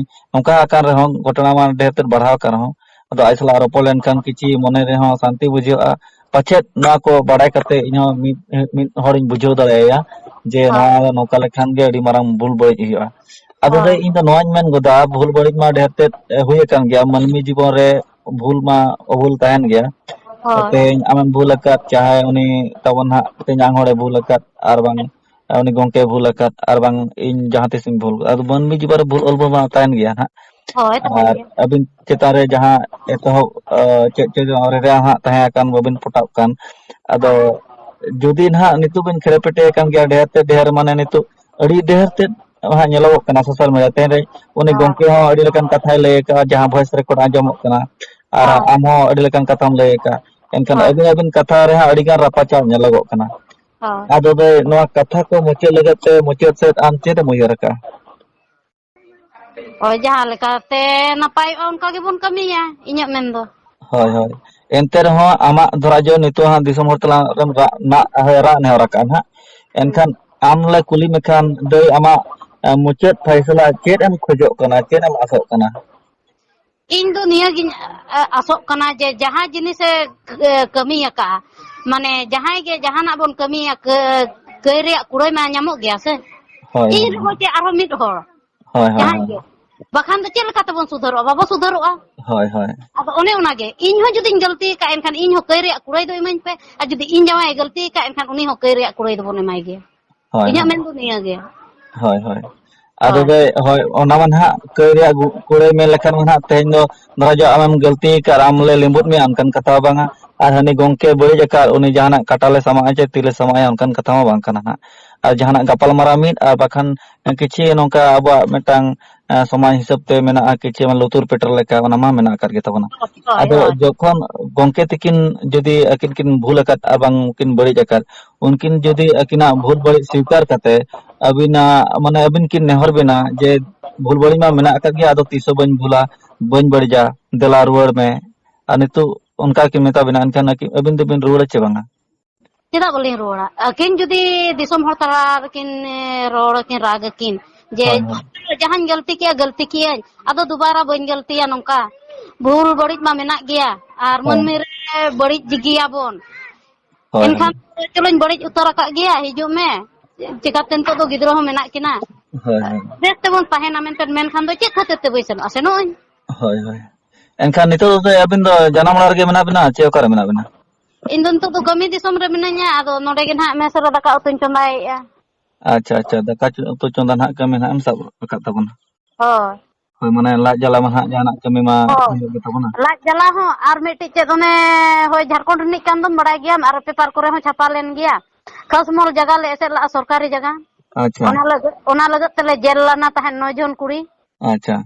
ᱱᱚᱝᱠᱟ ᱟᱠᱟᱱ ᱨᱮᱦᱚᱸ, ᱜᱷᱚᱴᱚᱱᱟ ᱢᱟ ᱰᱷᱮᱨ ᱛᱮᱫ ᱵᱟᱲᱦᱟᱣ ᱟᱠᱟᱱ ᱨᱮᱦᱚᱸ, ᱟᱫᱚ ᱟᱡ ᱥᱟᱞᱟᱜ ᱨᱚᱯᱚᱲ ᱞᱮᱱᱠᱷᱟᱱ ᱠᱤᱪᱷᱤ ᱢᱚᱱᱮ ᱨᱮᱦᱚᱸ ᱥᱟᱱᱛᱤ ᱵᱩᱡᱷᱟᱹᱜᱼᱟ᱾ ᱯᱟᱪᱮᱫ ᱱᱚᱣᱟ ᱠᱚ ᱵᱟᱲᱟᱭ ᱠᱟᱛᱮ ᱤᱧᱦᱚᱸ ᱢᱤᱫ, ᱢᱤᱫ ᱦᱚᱲᱤᱧ ᱵᱩᱡᱷᱟᱹᱣ ᱫᱟᱲᱮᱭᱟᱭᱟ ᱡᱮ ᱦᱳᱭ᱾ ᱱᱚᱣᱟ ᱱᱚᱝᱠᱟ ᱞᱮᱠᱷᱟᱱ ᱜᱮ ᱟᱹᱰᱤ ᱢᱟᱨᱟᱝ ᱵᱷᱩᱞ ᱵᱟᱹᱲᱤᱡ ᱦᱩᱭᱩᱜᱼᱟ᱾ ᱟᱫᱚ ᱫᱟᱹᱭ, ᱦᱳᱭ᱾ ᱤᱧ ᱫᱚ ᱱᱚᱣᱟᱧ ᱢᱮᱱ ᱜᱚᱫᱟ, ᱵᱷᱩᱞ ᱵᱟᱹᱲᱤᱡ ᱢᱟ ᱰᱷᱮᱨ ᱛᱮᱫ ᱦᱩᱭ ᱟᱠᱟᱱ ᱜᱮᱭᱟ, ᱢᱟᱹᱱᱢᱤ ᱡᱤᱵᱚᱱ ᱨᱮ ᱵᱷᱩᱞ ᱢᱟ ᱵᱷᱩᱞ ᱛᱟᱦᱮᱱ ᱜᱮᱭᱟ᱾ ᱦᱳᱭ᱾ ᱛᱮᱦᱮᱧ ᱟᱢᱮᱢ ᱵᱷᱩᱞ ᱟᱠᱟᱫ, ᱪᱟᱦᱮ ᱩᱱᱤ ᱛᱟᱵᱚᱱ ᱦᱟᱸᱜ ᱛᱮᱦᱮᱧ ᱟᱝ ᱦᱚᱲᱮ ᱵᱷᱩᱞ ᱟᱠᱟᱫ, ᱟᱨ ᱵᱟᱝ ᱩᱱᱤ ᱜᱚᱢᱠᱮ ᱵᱷᱩᱞ ᱟᱠᱟᱫ, ᱟᱨ ᱵᱟᱝ ᱤᱧ ᱡᱟᱦᱟᱸ ᱛᱤᱥ ᱤᱧ ᱵᱷᱩᱞ ᱟᱠᱟᱫ, ᱟᱫᱚ ᱢᱟᱹᱱᱢᱤ ᱡᱤᱵᱚᱱ ᱨᱮ ᱵᱷᱩᱞ ᱚᱞ ᱵᱚᱱ ᱛᱟᱦᱮᱱ ᱜᱮᱭᱟ ᱦᱟᱸᱜ᱾ ᱦᱳᱭ, ᱛᱟᱦᱮᱱ ᱟᱨ ᱜᱮᱭᱟ᱾ ᱟᱹᱵᱤᱱ ᱪᱮᱛᱟᱱ ᱨᱮ ᱡᱟᱦᱟᱸ ᱮᱛᱚᱦᱚᱵ, ᱟ, ᱪᱮᱫ ᱪᱚ ᱨᱮ ᱦᱟᱸᱜ ᱛᱟᱦᱮᱸ ᱟᱠᱟᱱ, ᱵᱟᱹᱵᱤᱱ ᱯᱚᱴᱟᱣ ᱠᱟᱱ, ᱟᱫᱚ ᱦᱮᱸ᱾ ᱡᱩᱫᱤ ᱱᱟᱦᱟᱜ ᱱᱤᱛᱚᱜ ᱵᱤᱱ ᱠᱷᱮᱨᱮ ᱯᱮᱴᱮ ᱟᱠᱟᱱ ᱜᱮᱭᱟ ᱰᱷᱮᱨ ᱛᱮ ᱰᱷᱮᱨ, ᱢᱟᱱᱮ ᱱᱤᱛᱚᱜ ᱟᱹᱰᱤ ᱰᱷᱮᱨ ᱛᱮᱫ ᱦᱟᱸᱜ ᱧᱮᱞᱚᱜᱚᱜ ᱠᱟᱱᱟ social media ᱛᱮ ᱨᱮ, ᱩᱱᱤ ᱦᱮᱸ᱾ ᱜᱚᱢᱠᱮ ᱦᱚᱸ ᱟᱹᱰᱤ ᱞᱮᱠᱟᱱ ᱠᱟᱛᱷᱟᱭ ᱞᱟᱹᱭ ᱟᱠᱟᱫᱼᱟ, ᱡᱟᱦᱟᱸ voice record ᱟᱸᱡᱚᱢᱚᱜ ᱠᱟᱱᱟ, ᱟᱨ ᱦᱮᱸ᱾ ᱟᱢ ᱦᱚᱸ ᱟᱹᱰᱤ ᱞᱮᱠᱟᱱ ᱠᱟᱛᱷᱟᱢ ᱞᱟᱹᱭ ᱟᱠᱟᱫᱼᱟ, ᱮᱱᱠᱷᱟᱱ ᱦᱮᱸ᱾ ᱟᱹᱵᱤᱱ ᱟᱹᱵᱤᱱ ᱠᱟᱛᱷᱟ ᱨᱮᱦᱚᱸ ᱟᱹᱰᱤ ᱜᱟᱱ ᱨᱟᱯᱟᱪᱟᱜ ᱧᱮᱞᱚᱜᱚᱜ ᱠᱟᱱᱟ᱾ ᱦᱮᱸ᱾ ᱟᱫᱚ ᱫᱟᱹᱭ, ᱱᱚᱣᱟ ᱠᱟᱛᱷᱟ ᱠᱚ ᱢᱩᱪᱟᱹᱫ ᱞᱟᱹᱜᱤᱫ ᱛᱮ ᱢᱩᱪᱟᱹᱫ ᱥᱮᱫ ᱟᱢ ᱪᱮᱫ ᱮᱢ ᱩᱭᱦᱟᱹᱨ ᱟᱠᱟᱫᱼᱟ? ᱦᱳᱭ, ᱡᱟᱦᱟᱸ ᱞᱮᱠᱟᱛᱮ ᱱᱟᱯᱟᱭᱚᱜᱼᱟ, ᱚᱱᱠᱟ ᱜᱮᱵᱚᱱ ᱠᱟᱹᱢᱤᱭᱟ, ᱤᱧᱟᱹᱜ ᱢᱮᱱ ᱫᱚ᱾ ᱦᱳᱭ, ᱦᱳᱭ᱾ ᱮᱱᱛᱮ ᱨᱮᱦᱚᱸ ᱟᱢᱟᱜ ᱫᱷᱚᱨᱟ ᱡᱮ ᱱᱤᱛᱚᱜ ᱦᱟᱸᱜ ᱫᱤᱥᱚᱢ ᱦᱚᱲ ᱛᱟᱞᱟ ᱨᱮᱢ ᱨᱟᱜ, ᱱᱟᱜ, ᱦᱳᱭ, ᱨᱟᱜ ᱱᱮᱦᱚᱨ ᱟᱠᱟᱫᱼᱟ ᱱᱟᱦᱟᱜ᱾ ᱮᱱᱠᱷᱟᱱ ᱟᱢ ᱞᱮ ᱠᱩᱞᱤ ᱢᱮᱠᱷᱟᱱ, ᱫᱟᱹᱭ, ᱟᱢᱟᱜ, ᱮ, ᱢᱩᱪᱟᱹᱫ ᱯᱷᱟᱭᱥᱟᱞᱟ ᱪᱮᱫ ᱮᱢ ᱠᱷᱚᱡᱚᱜ ᱠᱟᱱᱟ, ᱪᱮᱫ ᱮᱢ ᱟᱥᱚᱜ ᱠᱟᱱᱟ? ᱤᱧ ᱫᱚ ᱱᱤᱭᱟᱹ ᱜᱤᱧ, ᱮ, ᱟᱥᱚᱜ ᱠᱟᱱᱟ ᱡᱮ ᱡᱟᱦᱟᱸ ᱡᱤᱱᱤᱥᱮ, ᱮ, ᱠᱟᱹᱢᱤ ᱟᱠᱟᱫᱼᱟ, ᱢᱟᱱᱮ ᱡᱟᱦᱟᱸᱭ ᱜᱮ ᱡᱟᱦᱟᱱᱟᱜ ᱵᱚᱱ ᱠᱟᱹᱢᱤᱭᱟ, ᱠᱟᱹ-, ᱠᱟᱹᱭ ᱨᱮᱭᱟᱜ ᱠᱩᱲᱟᱹᱭ ᱢᱟ ᱧᱟᱢᱚᱜ ᱜᱮᱭᱟ ᱥᱮ᱾ ᱦᱳᱭ, ᱤᱧ ᱦᱳᱭ, ᱨᱮᱦᱚᱸ ᱪᱮ ᱟᱨᱦᱚᱸ ᱢᱤᱫ ᱦᱚᱲ, ᱦᱳᱭ, ᱦᱳᱭ, ᱡᱟᱦᱟᱸᱭ ᱦᱳᱭ᱾ ᱜᱮ᱾ ᱵᱟᱠᱷᱟᱱ ᱫᱚ ᱪᱮᱫ ᱞᱮᱠᱟ ᱛᱮᱵᱚᱱ ᱥᱩᱫᱷᱟᱹᱨᱚᱜᱼᱟ? ᱵᱟᱵᱚ ᱥᱩᱫᱷᱟᱹᱨᱚᱜᱼᱟ᱾ ᱦᱳᱭ, ᱦᱳᱭ᱾ ᱟᱫᱚ ᱚᱱᱮ ᱚᱱᱟᱜᱮ, ᱤᱧ ᱦᱚᱸ ᱡᱩᱫᱤᱧ ᱜᱟᱹᱞᱛᱤ ᱟᱠᱟᱫ, ᱮᱱᱠᱷᱟᱱ ᱤᱧ ᱦᱚᱸ ᱠᱟᱹᱭ ᱨᱮᱭᱟᱜ ᱠᱩᱲᱟᱹᱭ ᱫᱚ ᱤᱢᱟᱹᱧ ᱯᱮ, ᱟᱨ ᱡᱩᱫᱤ ᱤᱧ ᱡᱟᱶᱟᱭᱮ ᱜᱟᱹᱞᱛᱤ ᱟᱠᱟᱫ, ᱮᱱᱠᱷᱟᱱ ᱩᱱᱤ ᱦᱚᱸ ᱠᱟᱹᱭ ᱨᱮᱭᱟᱜ ᱠᱩᱲᱟᱹᱭ ᱫᱚᱵᱚᱱ ᱮᱢᱟᱭ ᱜᱮᱭᱟ᱾ ᱦᱳᱭ, ᱤᱧᱟᱹᱜ ᱦᱳᱭ᱾ ᱢᱮᱱ ᱫᱚ ᱱᱤᱭᱟᱹ ᱜᱮ᱾ ᱦᱳᱭ, ᱦᱳᱭ᱾ ᱟᱫᱚ ᱦᱳᱭ᱾ ᱫᱟᱹᱭ, ᱦᱳᱭ, ᱚᱱᱟ ᱢᱟ ᱱᱟᱦᱟᱜ ᱠᱟᱹᱭ ᱨᱮᱭᱟᱜ ᱜᱩ-, ᱠᱩᱲᱟᱹᱭ ᱢᱮᱱ ᱞᱮᱠᱷᱟᱱ ᱢᱟ ᱱᱟᱦᱟᱜ ᱛᱮᱦᱮᱧ ᱫᱚ ᱫᱷᱚᱨᱟ ᱡᱚ ᱟᱢᱮᱢ ᱜᱟᱹᱞᱛᱤ ᱟᱠᱟᱫ, ᱟᱢ ᱞᱮ ᱞᱤᱸᱵᱩᱫ ᱢᱮᱭᱟ, ᱚᱱᱠᱟᱱ ᱠᱟᱛᱷᱟ ᱦᱚᱸ ᱵᱟᱝᱟ᱾ ᱟᱨ ᱦᱟᱹᱱᱤ ᱜᱚᱝᱠᱮ ᱵᱟᱹᱲᱤᱡ ᱟᱠᱟᱫ, ᱩᱱᱤ ᱡᱟᱦᱟᱱᱟᱜ ᱠᱟᱴᱟ ᱞᱮ ᱥᱟᱢᱟᱜᱼᱟ ᱪᱮ ᱛᱤ ᱞᱮ ᱥᱟᱢᱟᱜᱼᱟ, ᱚᱱᱠᱟᱱ ᱠᱟᱛᱷᱟ ᱢᱟ ᱵᱟᱝ ᱠᱟᱱᱟ ᱱᱟᱦᱟᱜ᱾ ᱟᱨ ᱡᱟᱦᱟᱱᱟᱜ ᱜᱟᱯᱟᱞ ᱢᱟᱨᱟᱣ ᱢᱤᱫ, ᱟᱨ ᱵᱟᱠᱷᱟᱱ ᱠᱤᱪᱷᱤ ᱱᱚᱝᱠᱟ ᱟᱵᱚᱣᱟᱜ ᱢᱤᱫᱴᱟᱝ, ᱮ, ᱥᱚᱢᱟᱡᱽ ᱦᱤᱥᱟᱹᱵ ᱛᱮ ᱢᱮᱱᱟᱜᱼᱟ, ᱠᱤᱪᱷᱤ ᱢᱟ ᱞᱩᱛᱩᱨ ᱯᱮᱴᱮᱨ ᱞᱮᱠᱟ, ᱚᱱᱟ ᱢᱟ ᱢᱮᱱᱟᱜ ᱟᱠᱟᱫ ᱜᱮ ᱛᱟᱵᱚᱱᱟ᱾ ᱦᱳᱭ, ᱟᱫᱚ ᱦᱳᱭ᱾ ᱡᱚᱠᱷᱚᱱ ᱜᱚᱝᱠᱮ ᱛᱤᱠᱤᱱ ᱡᱩᱫᱤ ᱟᱹᱠᱤᱱ ᱠᱤᱱ ᱵᱷᱩᱞ ᱟᱠᱟᱫ ᱟᱨ ᱵᱟᱝ ᱠᱤᱱ ᱵᱟᱹᱲᱤᱡ ᱟᱠᱟᱫ, ᱩᱱᱠᱤᱱ ᱡᱩᱫᱤ ᱟᱹᱠᱤᱱᱟᱜ ᱵᱷᱩᱞ ᱵᱟᱹᱲᱤᱡ ᱥᱤᱠᱟᱨ ᱠᱟᱛᱮ ᱟᱹᱵᱤᱱᱟᱜ, ᱢᱟᱱᱮ, ᱟᱹᱵᱤᱱ ᱠᱤᱱ ᱱᱮᱦᱚᱨ ᱵᱤᱱᱟ ᱡᱮ, "ᱵᱷᱩᱞ ᱵᱟᱹᱲᱤᱡ ᱢᱟ ᱢᱮᱱᱟᱜ ᱟᱠᱟᱫ ᱜᱮᱭᱟ, ᱟᱫᱚ ᱛᱤᱥ ᱦᱚᱸ ᱵᱟᱹᱧ ᱵᱷᱩᱞᱟ, ᱵᱟᱹᱧ ᱵᱟᱹᱲᱤᱡᱟ, ᱫᱮᱞᱟ ᱨᱩᱣᱟᱹᱲ ᱢᱮ", ᱟᱨ ᱱᱤᱛᱚᱜ ᱚᱱᱠᱟ ᱠᱤᱱ ᱢᱮᱛᱟ ᱵᱤᱱᱟ, ᱮᱱᱠᱷᱟᱱ ᱟᱹᱠᱤᱱ, ᱟᱹᱵᱤᱱ ᱫᱚᱵᱤᱱ ᱨᱩᱣᱟᱹᱲᱟ ᱪᱮ ᱵᱟᱝᱟ? ᱪᱮᱫᱟᱜ ᱵᱟᱹᱞᱤᱧ ᱨᱩᱣᱟᱹᱲᱟ? ᱟᱹᱠᱤᱱ ᱡᱩᱫᱤ ᱫᱤᱥᱚᱢ ᱦᱚᱲ ᱛᱟᱞᱟ ᱨᱮᱠᱤᱱ, ᱮ, ᱨᱚᱲ ᱟᱹᱠᱤᱱ, ᱨᱟᱜᱽ ᱟᱹᱠᱤᱱ, ᱡᱮ, ᱦᱳᱭ, ᱦᱳᱭ᱾ "ᱡᱟᱦᱟᱸᱧ ᱜᱟᱹᱞᱛᱤ ᱠᱮᱜᱼᱟ, ᱜᱟᱹᱞᱛᱤ ᱠᱮᱜᱼᱟᱹᱧ, ᱟᱫᱚ ᱫᱩᱵᱟᱨᱟ ᱵᱟᱹᱧ ᱜᱟᱹᱞᱛᱤᱭᱟ", ᱱᱚᱝᱠᱟ ᱵᱷᱩᱞ ᱵᱟᱹᱲᱤᱡ ᱢᱟ ᱢᱮᱱᱟᱜ ᱜᱮᱭᱟ, ᱟᱨ ᱦᱳᱭ᱾ ᱢᱟᱹᱱᱢᱤ ᱨᱮ ᱵᱟᱹᱲᱤᱡ ᱜᱮᱭᱟᱵᱚᱱ᱾ ᱦᱳᱭ, ᱮᱱᱠᱷᱟᱱ ᱦᱳᱭ᱾ ᱪᱚᱞᱚᱧ ᱵᱟᱹᱲᱤᱡ ᱩᱛᱟᱹᱨ ᱟᱠᱟᱫ ᱜᱮᱭᱟ, ᱦᱤᱡᱩᱜ ᱢᱮ᱾ ᱪᱮᱠᱟᱛᱮ ᱱᱤᱛᱚᱜ ᱫᱚ ᱜᱤᱫᱽᱨᱟᱹ ᱦᱚᱸ ᱢᱮᱱᱟᱜ ᱠᱤᱱᱟ᱾ ᱦᱳᱭ, ᱦᱳᱭ᱾ ᱵᱮᱥ ᱛᱮᱵᱚᱱ ᱛᱟᱦᱮᱱᱟ ᱢᱮᱱᱛᱮ, ᱢᱮᱱᱠᱷᱟᱱ ᱫᱚ ᱪᱮᱫ ᱠᱷᱟᱹᱛᱤᱨ ᱛᱮ ᱵᱟᱹᱧ ᱥᱮᱱᱚᱜᱼᱟ? ᱥᱮᱱᱚᱜ ᱟᱹᱧ᱾ ᱦᱳᱭ, ᱦᱳᱭ᱾ ᱮᱱᱠᱷᱟᱱ ᱱᱤᱛᱚᱜ ᱫᱚ ᱟᱹᱵᱤᱱ ᱫᱚ ᱡᱟᱱᱟᱢ ᱚᱲᱟᱜ ᱨᱮᱜᱮ ᱢᱮᱱᱟᱜ ᱵᱤᱱᱟ ᱪᱮ ᱚᱠᱟᱨᱮ ᱢᱮᱱᱟᱜ ᱵᱤᱱᱟ? ᱤᱧ ᱫᱚ ᱱᱤᱛᱚᱜ ᱫᱚ ᱠᱟᱹᱢᱤ ᱫᱤᱥᱚᱢ ᱨᱮ ᱢᱤᱱᱟᱹᱧᱟ, ᱟᱫᱚ ᱱᱚᱰᱮ ᱜᱮ ᱱᱟᱦᱟᱜ ᱢᱮᱥ ᱨᱮ ᱫᱟᱠᱟ ᱩᱛᱩᱧ ᱪᱚᱸᱫᱟᱭᱮᱫᱼᱟ᱾ ᱟᱪᱪᱷᱟ, ᱟᱪᱪᱷᱟ, ᱫᱟᱠᱟ ᱪᱚ-, ᱩᱛᱩ ᱪᱚᱸᱫᱟ ᱱᱟᱦᱟᱜ ᱠᱟᱹᱢᱤ ᱱᱟᱦᱟᱜ ᱮᱢ ᱥᱟᱵ ᱟᱠᱟᱫ ᱛᱟᱵᱚᱱᱟ᱾ ᱦᱳᱭ᱾ ᱦᱳᱭ, ᱢᱟᱱᱮ ᱞᱟᱡ ᱡᱟᱞᱟ ᱢᱟ ᱱᱟᱦᱟᱜ ᱡᱟᱦᱟᱱᱟᱜ ᱠᱟᱹᱢᱤ ᱢᱟ ᱦᱳᱭ᱾ ᱦᱩᱭᱩᱜ ᱜᱮ ᱛᱟᱵᱚᱱᱟ᱾ ᱞᱟᱡ ᱡᱟᱞᱟ ᱦᱚᱸ, ᱟᱨ ᱢᱤᱫᱴᱤᱡ ᱪᱮᱫ ᱚᱱᱮ, ᱦᱳᱭ, ᱡᱷᱟᱲᱠᱷᱚᱸᱰ ᱨᱤᱱᱤᱡ ᱠᱟᱱ ᱫᱚᱢ ᱵᱟᱲᱟᱭ ᱜᱮᱭᱟᱢ, ᱟᱨ ᱯᱮᱯᱟᱨ ᱠᱚᱨᱮ ᱦᱚᱸ ᱪᱷᱟᱯᱟ ᱞᱮᱱ ᱜᱮᱭᱟ᱾ ᱠᱷᱟᱥᱢᱚᱞ ᱡᱟᱭᱜᱟ ᱞᱮ ᱮᱥᱮᱫ ᱞᱟᱜᱼᱟ, ᱥᱚᱨᱠᱟᱨᱤ ᱡᱟᱭᱜᱟ᱾ ᱟᱪᱪᱷᱟ᱾ ᱚᱱᱟ ᱞᱟᱹᱜᱤᱫ, ᱚᱱᱟ ᱞᱟᱹᱜᱤᱫ ᱛᱮᱞᱮ ᱡᱮᱞ ᱞᱮᱱᱟ ᱛᱟᱦᱮᱸᱫ, ᱱᱚᱭ ᱡᱚᱱ ᱠᱩᱲᱤ᱾ ᱟᱪᱪᱷᱟ᱾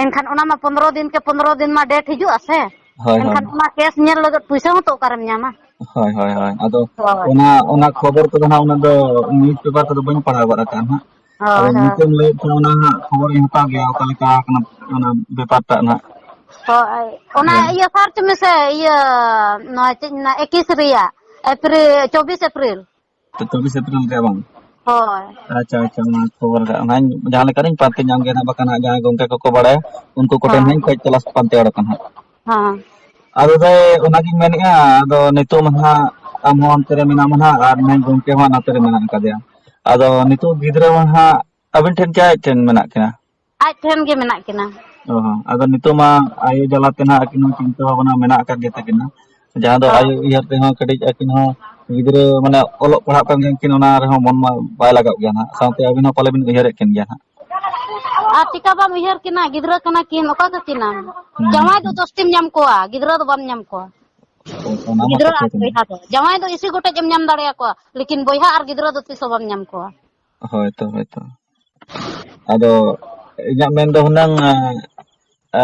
ᱮᱱᱠᱷᱟᱱ ᱚᱱᱟ ᱢᱟ ᱯᱚᱱᱫᱽᱨᱚ ᱫᱤᱱ ᱠᱮ ᱯᱚᱱᱫᱽᱨᱚ ᱫᱤᱱ ᱢᱟ ᱰᱮᱴ ᱦᱤᱡᱩᱜᱼᱟ ᱥᱮ᱾ ᱦᱳᱭ, ᱦᱳᱭ᱾ ᱮᱱᱠᱷᱟᱱ ᱚᱱᱟ ᱠᱮᱥ ᱧᱮᱞ ᱞᱟᱹᱜᱤᱫ ᱯᱩᱭᱥᱟᱹ ᱦᱚᱸ ᱛᱚ ᱚᱠᱟᱨᱮᱢ ᱧᱟᱢᱟ? ᱦᱳᱭ, ᱦᱳᱭ, ᱦᱳᱭ᱾ ᱟᱫᱚ ᱦᱳᱭ᱾ ᱚᱱᱟ, ᱚᱱᱟ ᱠᱷᱚᱵᱚᱨ ᱠᱚᱫᱚ ᱱᱟᱦᱟᱜ ᱩᱱᱟᱹᱜ ᱫᱚ ᱱᱤᱭᱩᱡᱽ ᱯᱮᱯᱟᱨ ᱠᱚᱫᱚ ᱵᱟᱹᱧ ᱯᱟᱲᱦᱟᱣ ᱜᱚᱫ ᱟᱠᱟᱫᱼᱟ ᱱᱟᱦᱟᱜ᱾ ᱟᱫᱚ ᱦᱳᱭ, ᱦᱳᱭ᱾ ᱱᱤᱛᱚᱜ ᱮᱢ ᱞᱟᱹᱭᱮᱫ ᱛᱟᱦᱮᱸ, ᱚᱱᱟ ᱦᱟᱸᱜ ᱠᱷᱚᱵᱚᱨᱤᱧ ᱦᱟᱛᱟᱣ ᱜᱮᱭᱟ, ᱚᱠᱟ ᱞᱮᱠᱟ ᱠᱟᱱᱟ ᱚᱱᱟ ᱵᱮᱯᱟᱨ ᱴᱟᱜ ᱱᱟᱦᱟᱜ᱾ ᱦᱳᱭ, ᱚᱱᱟ ᱦᱮᱸ᱾ ᱤᱭᱟᱹ ᱥᱟᱨᱪ ᱢᱮᱥᱮ, ᱤᱭᱟᱹ, ᱱᱚᱣᱟ ᱪᱮᱫ ᱤᱧ ᱢᱮᱱᱟ, ᱮᱠᱤᱥ ᱨᱮᱭᱟᱜ, ᱮᱯᱨᱤᱞ, ᱪᱚᱵᱵᱤᱥ ᱮᱯᱨᱤᱞ᱾ ᱛᱚ, ᱪᱚᱵᱵᱤᱥ ᱮᱯᱨᱤᱞ ᱨᱮ ᱵᱟᱝ? ᱦᱳᱭ᱾ ᱟᱪᱪᱷᱟ, ᱟᱪᱪᱷᱟ, ᱚᱱᱟ ᱠᱷᱚᱵᱚᱨ ᱨᱮ ᱚᱱᱟᱧ ᱡᱟᱦᱟᱸ ᱞᱮᱠᱟᱨᱤᱧ ᱯᱟᱱᱛᱮ ᱧᱟᱢ ᱜᱮᱭᱟ ᱱᱟᱦᱟᱜ, ᱵᱟᱠᱷᱟᱱ ᱦᱟᱸᱜ ᱡᱟᱦᱟᱸᱭ ᱜᱚᱝᱠᱮ ᱠᱚᱠᱚ ᱵᱟᱲᱟᱭᱟ, ᱩᱱᱠᱩ ᱠᱚᱴᱷᱮᱱ ᱦᱮᱸ᱾ ᱦᱟᱸᱜ ᱠᱷᱚᱡ ᱛᱚᱞᱟᱥ ᱯᱟᱱᱛᱮ ᱚᱰᱚᱠᱟ ᱱᱟᱦᱟᱜ᱾ ᱦᱮᱸ᱾ ᱟᱫᱚ ᱫᱟᱹᱭ, ᱚᱱᱟᱜᱤᱧ ᱢᱮᱱᱮᱫᱼᱟ, ᱟᱫᱚ ᱱᱤᱛᱚᱜ ᱢᱟ ᱱᱟᱦᱟᱜ ᱟᱢ ᱦᱚᱸ ᱚᱱᱛᱮ ᱨᱮ ᱢᱮᱱᱟᱢᱟ ᱱᱟᱦᱟᱜ, ᱟᱨ ᱱᱩᱭ ᱜᱚᱝᱠᱮ ᱦᱚᱸ ᱱᱚᱛᱮ ᱨᱮ ᱢᱮᱱᱟᱜ ᱟᱠᱟᱫᱮᱭᱟ᱾ ᱟᱫᱚ ᱱᱤᱛᱚᱜ ᱜᱤᱫᱽᱨᱟᱹ ᱢᱟ ᱱᱟᱦᱟᱜ ᱟᱵᱤᱱ ᱴᱷᱮᱱ ᱪᱮ ᱟᱡ ᱴᱷᱮᱱ ᱢᱮᱱᱟᱜ ᱠᱤᱱᱟ? ᱟᱡ ᱴᱷᱮᱱ ᱜᱮ ᱢᱮᱱᱟᱜ ᱠᱤᱱᱟ᱾ ᱚ ᱦᱚᱸ᱾ ᱟᱫᱚ ᱱᱤᱛᱚᱜ ᱢᱟ ᱟᱭᱳ ᱡᱟᱞᱟ ᱛᱮ ᱱᱟᱦᱟᱜ ᱟᱹᱠᱤᱱ ᱦᱚᱸ ᱪᱤᱱᱛᱟᱹ ᱵᱷᱟᱵᱽᱱᱟ ᱢᱮᱱᱟᱜ ᱟᱠᱟᱫ ᱜᱮᱛᱟ ᱠᱤᱱᱟ, ᱡᱟᱦᱟᱸ ᱫᱚ ᱦᱳᱭ᱾ ᱟᱭᱳ ᱩᱭᱦᱟᱹᱨ ᱛᱮᱦᱚᱸ ᱠᱟᱹᱴᱤᱡ ᱟᱹᱠᱤᱱ ᱦᱚᱸ ᱜᱤᱫᱽᱨᱟᱹ, ᱢᱟᱱᱮ, ᱚᱞᱚᱜ ᱯᱟᱲᱦᱟᱜ ᱠᱟᱱ ᱜᱮᱭᱟ ᱠᱤᱱ, ᱚᱱᱟ ᱨᱮᱦᱚᱸ ᱢᱚᱱ ᱢᱟ ᱵᱟᱭ ᱞᱟᱜᱟᱜ ᱜᱮᱭᱟ ᱱᱟᱦᱟᱜ᱾ ᱥᱟᱶᱛᱮ ᱟᱹᱵᱤᱱ ᱦᱚᱸ ᱯᱟᱞᱮ ᱵᱤᱱ ᱩᱭᱦᱟᱹᱨᱮᱫ ᱠᱤᱱ ᱜᱮᱭᱟ ᱱᱟᱦᱟᱜ᱾ ᱟᱨ ᱪᱤᱠᱟ ᱵᱟᱢ ᱩᱭᱦᱟᱹᱨ ᱠᱤᱱᱟ? ᱜᱤᱫᱽᱨᱟᱹ ᱠᱟᱱᱟ ᱠᱤᱱ, ᱚᱠᱟ ᱠᱟᱹᱠᱤᱱᱟᱢ? ᱦᱩᱸ, ᱡᱟᱶᱟᱭ ᱫᱚ ᱦᱩᱸ᱾ ᱡᱟᱹᱥᱛᱤᱢ ᱧᱟᱢ ᱠᱚᱣᱟ, ᱜᱤᱫᱽᱨᱟᱹ ᱫᱚ ᱵᱟᱢ ᱧᱟᱢ ᱠᱚᱣᱟ᱾ ᱚ, ᱚᱱᱟ ᱢᱟ ᱜᱤᱫᱽᱨᱟᱹ ᱠᱟᱛᱷᱟ ᱟᱨ ᱠᱟᱱ ᱜᱮ᱾ ᱵᱚᱭᱦᱟ ᱫᱚ, ᱡᱟᱶᱟᱭ ᱫᱚ ᱤᱥᱤ ᱜᱚᱴᱮᱡ ᱮᱢ ᱧᱟᱢ ᱫᱟᱲᱮᱭᱟᱠᱚᱣᱟ, ᱞᱮᱠᱤᱱ ᱵᱚᱭᱦᱟ ᱟᱨ ᱜᱤᱫᱽᱨᱟᱹ ᱫᱚ ᱛᱤᱥ ᱦᱚᱸ ᱵᱟᱢ ᱧᱟᱢ ᱠᱚᱣᱟ᱾ ᱦᱳᱭ ᱛᱚ, ᱦᱳᱭ ᱛᱚ᱾ ᱟᱫᱚ ᱤᱧᱟᱹᱜ ᱢᱮᱱ ᱫᱚ ᱦᱩᱱᱟᱹᱝ, ᱮ, ᱮ,